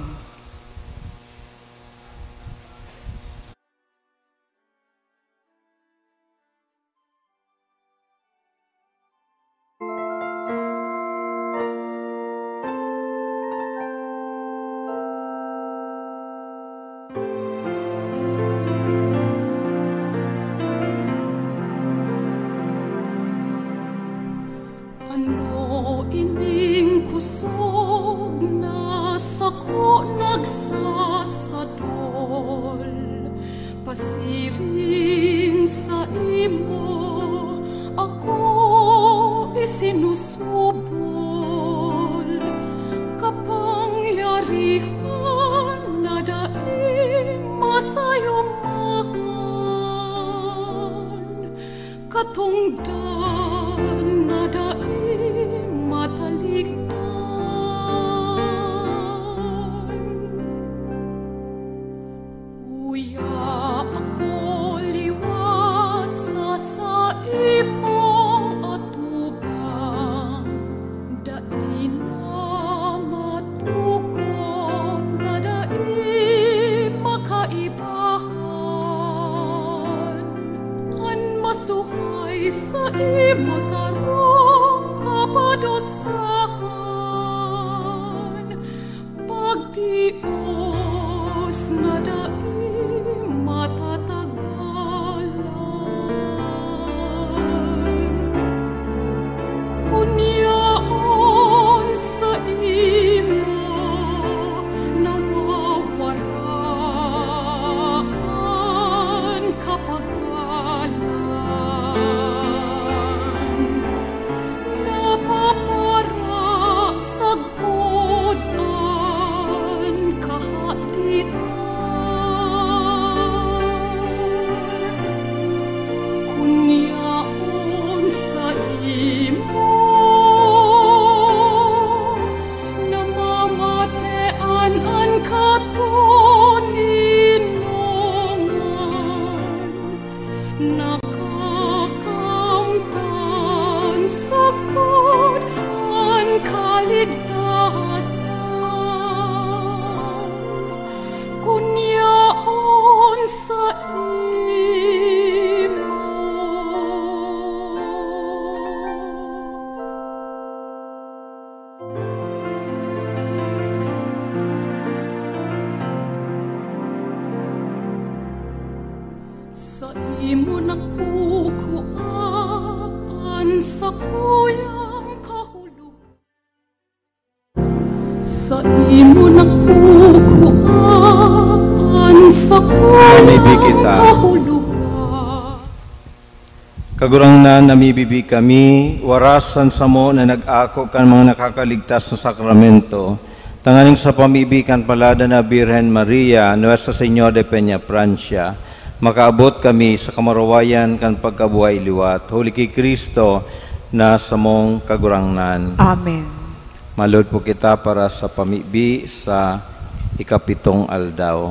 Ano ining kusog na sako nagsasadol? Pasiring saimo ako isinusubol, kapangyarihan na dai masayumahan, katongdan na dai matalikdan. Uya ako liwat sa saimong atubang, dai na matukot na dai makaibahan. An masuhay saimo sarong kapadusahan, pagtios na dai matatagalan. Kun yaon saimo nawawara an kapagalan, napapara sagkod an kahaditan. Kun yaon saimo namamatean an katoninongan, nakakamtan sagkod an kaligtasan. Kun yaon saimo. Saimo nakukua an sakuyang kahulog. Saimo nakukua an sakuyang Mamibi kita. Kahulogan. Kagurangnan, namibibi kami, warasan samo na nag-ako kan mga nakakaligtas na sakramento, tanganing sa pamibi kan Palada na Birhen Maria, Nuestra Señora de Peña Francia, makaabot kami sa kamurawayan kan pagkabuhay liwat, huli ki Cristo na samong Kagurangnan. Amen. Malod po kita para sa pamibi sa ikapitong aldaw.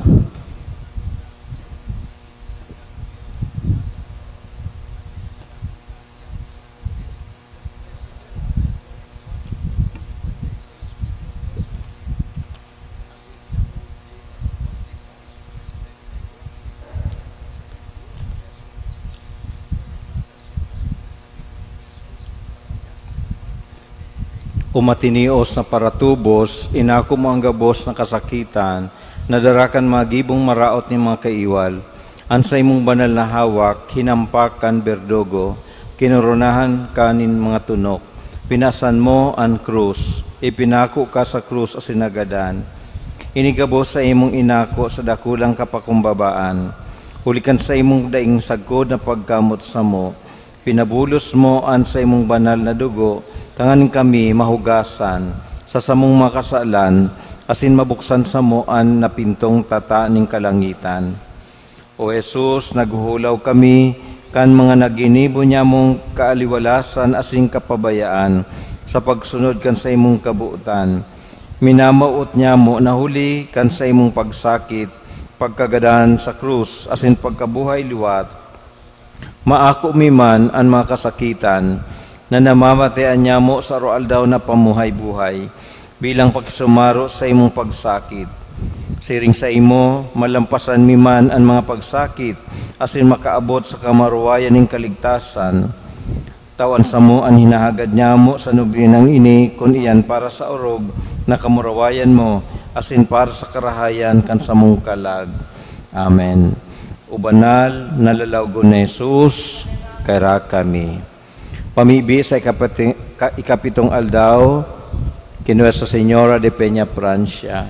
O matinios na paratubos, inako mo an gabos na kasakitan na dara kan mga gibong maraot nin mga kaiwal. An saimong banal na hawak hinampak kan berdugo, kinoronahan ka nin mga tunok. Pinasan mo an krus, ipinako ka sa krus asin nagadan. Ini gabos saimong inako sa dakulang kapakumbabaan. Huli kan saimong daing sagkod na pagkamot samo, pinabulos mo an saimong banal na dugo, tanganing kami mahugasan sa samong mga kasalan, asin mabuksan samo an napintong tata nin kalangitan. O Jesus, naghuhulaw kami kan mga naginibo nyamong kaaliwalasan asin kapabayaan sa pagsunod kan saimong kabotan. Minamawot nyamo na huli kan saimong pagsakit, pagkagadan sa krus, asin pagkabuhay liwat, maako mi man an mga kasakitan na namamatean nyamo sa aroaldaw na pamuhay-buhay. bilang pakisumaro sa imong pagsakit. Siring saimo, malampasan mi man an mga pagsakit asin makaabot sa kamurawayan nin kaligtasan. Tawan samo an hinahagad nyamo sa nobinang ini, kun iyan para sa orog na kamurawayan mo asin para sa karahayan kan samong kalag. Amen. O banal na lalawogon na Jesus, kaira kami. Pamibi sa ikapiti-, ka-, ikapitong aldaw, ki Nuestra Señora de Peñafrancia.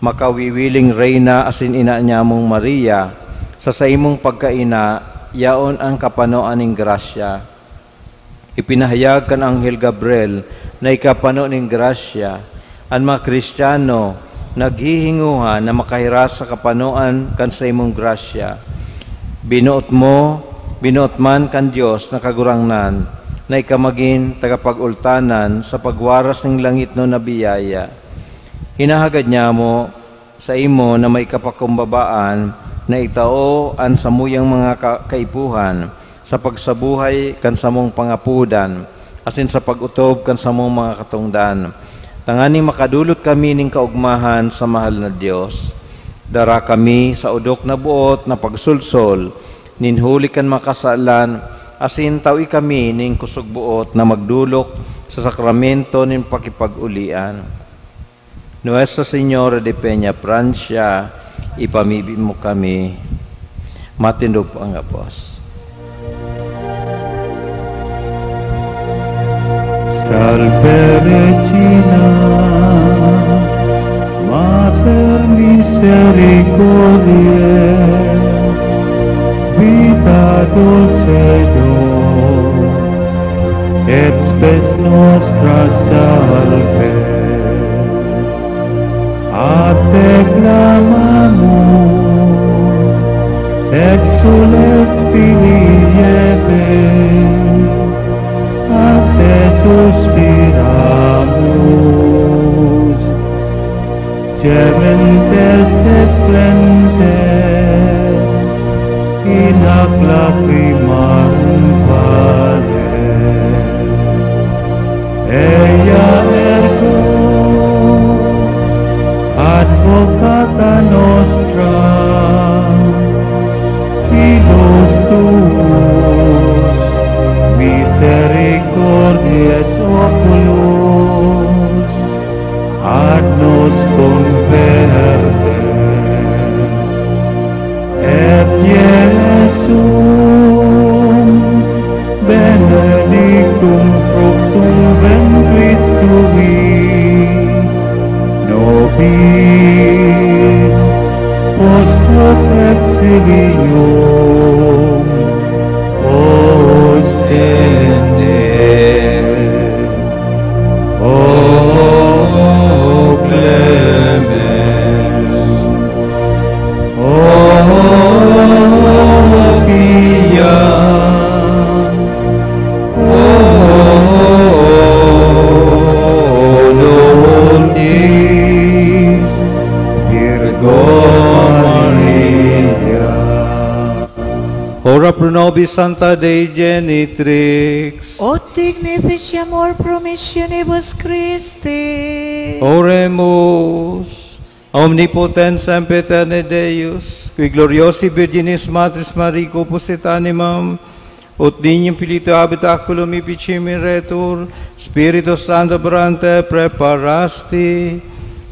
Makawiwiling Reyna asin ina nyamong Maria, sa saimong pagkaina, yaon an kapanoan nin grasya. Ipinahayag kan anghel Gabriel na ikapano nin grasya. An mga Kristiyano naghihingohan na makahiras sa kapanoan kan saimong grasya. Binoot mo, binoot man kan Dios na Kagurangnan, na ika magin tagapag-ultanan sa pagwaras nin langitnon na biyaya. Hinahagad nyamo saimo na may kapakumbabaan na itao an samuyang mga ka-, kaipuhan sa pagsabuhay kan samong pangapodan asin sa pag-otob kan samong mga katongdan, tanganing makadolot kami nin kaogmahan sa mahal na Dios. Dara kami sa odok na boot na pagsolsol nin huli kan mga kasalan, asin tawi kami nin kusog boot na magdolok sa sakramento nin pakipag-olian. Nuestra Señora de Peñafrancia, ipamibi mo kami. Matindog po ang gabos. Salve Regina, Mater Misericordiae, Vita Dulcedo, et Spes Nostra Salve. A te clamamus, exsules filii Hevae, a te suspiramus. Gementes et flentes in hac lacrimarum vale. Ea ergo advocata nostra, illos tuos misericordiae oculos ad nos converte. Et Iesum benedictum fructum ventris tui, nobis post hoc exilium ostende. O Clemens, O Pia, O Dulcis Virgo Maria. Ora pro nobis Sancta Dei Genitrix. Ut dignificiamur promissionibus Christi. Oremus. Omnipotens sempiterni Deus, qui gloriosae Virginis Matris Mariae corpus et animam, ut dignium filii tuae habitaculum efficimur, Spiritus Sancto, pro te praeparasti,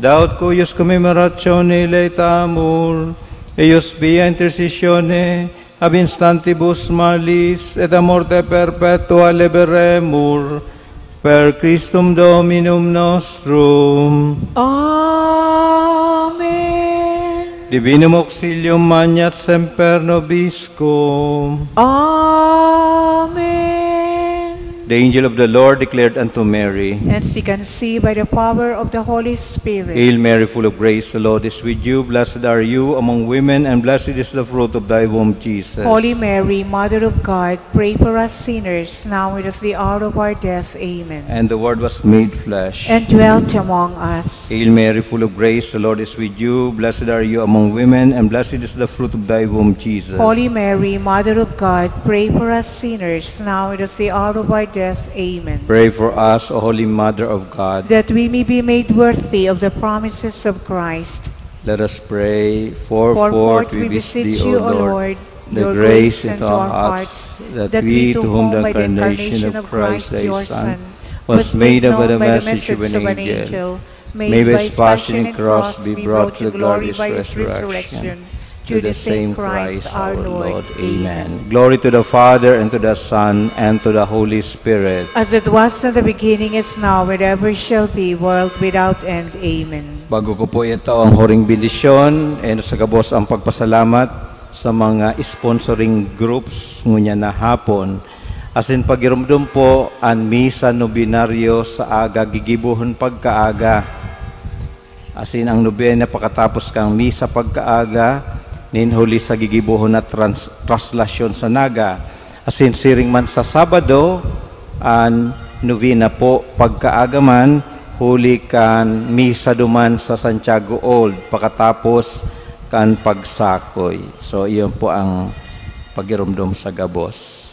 da ut cuius commemoratione laetamur, eius via intercessione ab instantibus malis et a morte perpetua liberemur, per Christum Dominum nostrum. Amen. Divinum auxilium maneat semper nobiscum. Amen. The angel of the Lord declared unto Mary. And she conceived by the power of the Holy Spirit. Hail Mary, full of grace, the Lord is with you. Blessed are you among women, and blessed is the fruit of thy womb, Jesus. Holy Mary, Mother of God, pray for us sinners, now and at the hour of our death. Amen. And the Word was made flesh. And dwelt among us. Hail Mary, full of grace, the Lord is with you. Blessed are you among women, and blessed is the fruit of thy womb, Jesus. Holy Mary, Mother of God, pray for us sinners, now and at the hour of our death. Amen. Pray for us, O Holy Mother of God. That we may be made worthy of the promises of Christ. Let us pray. For forth we beseech thee, O Lord, the grace into our hearts, that we, to whom the incarnation of Christ, thy Son, was made known by the message of an angel, may by his passion and cross be brought to glory by his resurrection, through the same Christ our Lord. Amen. Glory to the Father, and to the Son, and to the Holy Spirit. As it was in the beginning, is now, and ever shall be, world without end. Amen. Bago ko po ito ang huring bendisyon, eh, sa gabos ang pagpasalamat sa mga sponsoring groups ngunyan na hapon. Asin pagirumdom po, an misa nobinaryo sa aga gigibohon pagkaaga. Asin ang nobena pakatapos kan misa pagkaaga, nin huli sa gigibohon na trans-, traslasyon sa naga. Asin siring man sa Sabado, an nobena po pagkaaga man, huli kan misa duman sa Santiago Old, pakatapos kan pagsakoy. So, iyon po ang pagirumdom sa gabos.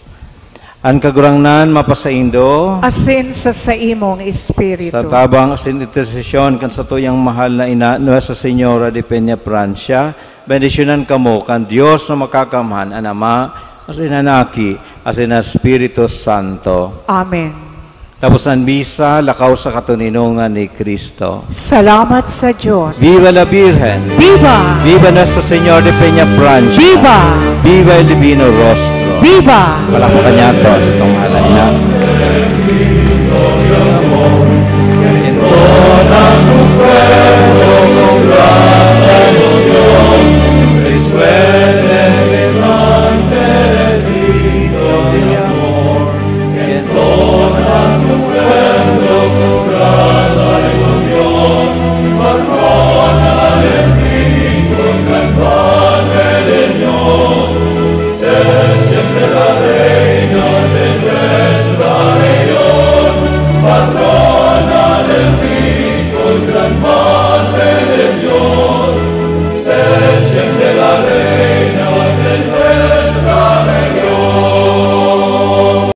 An Kagurangnan mapasaindo. Asin sa saimong espiritu. Sa tabang asin intersesyon kan satuyang mahal na ina, Nuestra Señora de Peña Francia, bendisyonan kamo kan Dios na Makakamhan, an Ama, asin an Aki, asin an Espiritu Santo. Amen. Tapos an misa, lakaw sa katoninongan ni Cristo. Salamat sa Diyos. Viva la Virgen! Viva! Viva Nuestra Señora de Peña Francia! Viva! Viva el Divino Rostro! Viva! Palakpakan niya to, sa itong ngalan niya.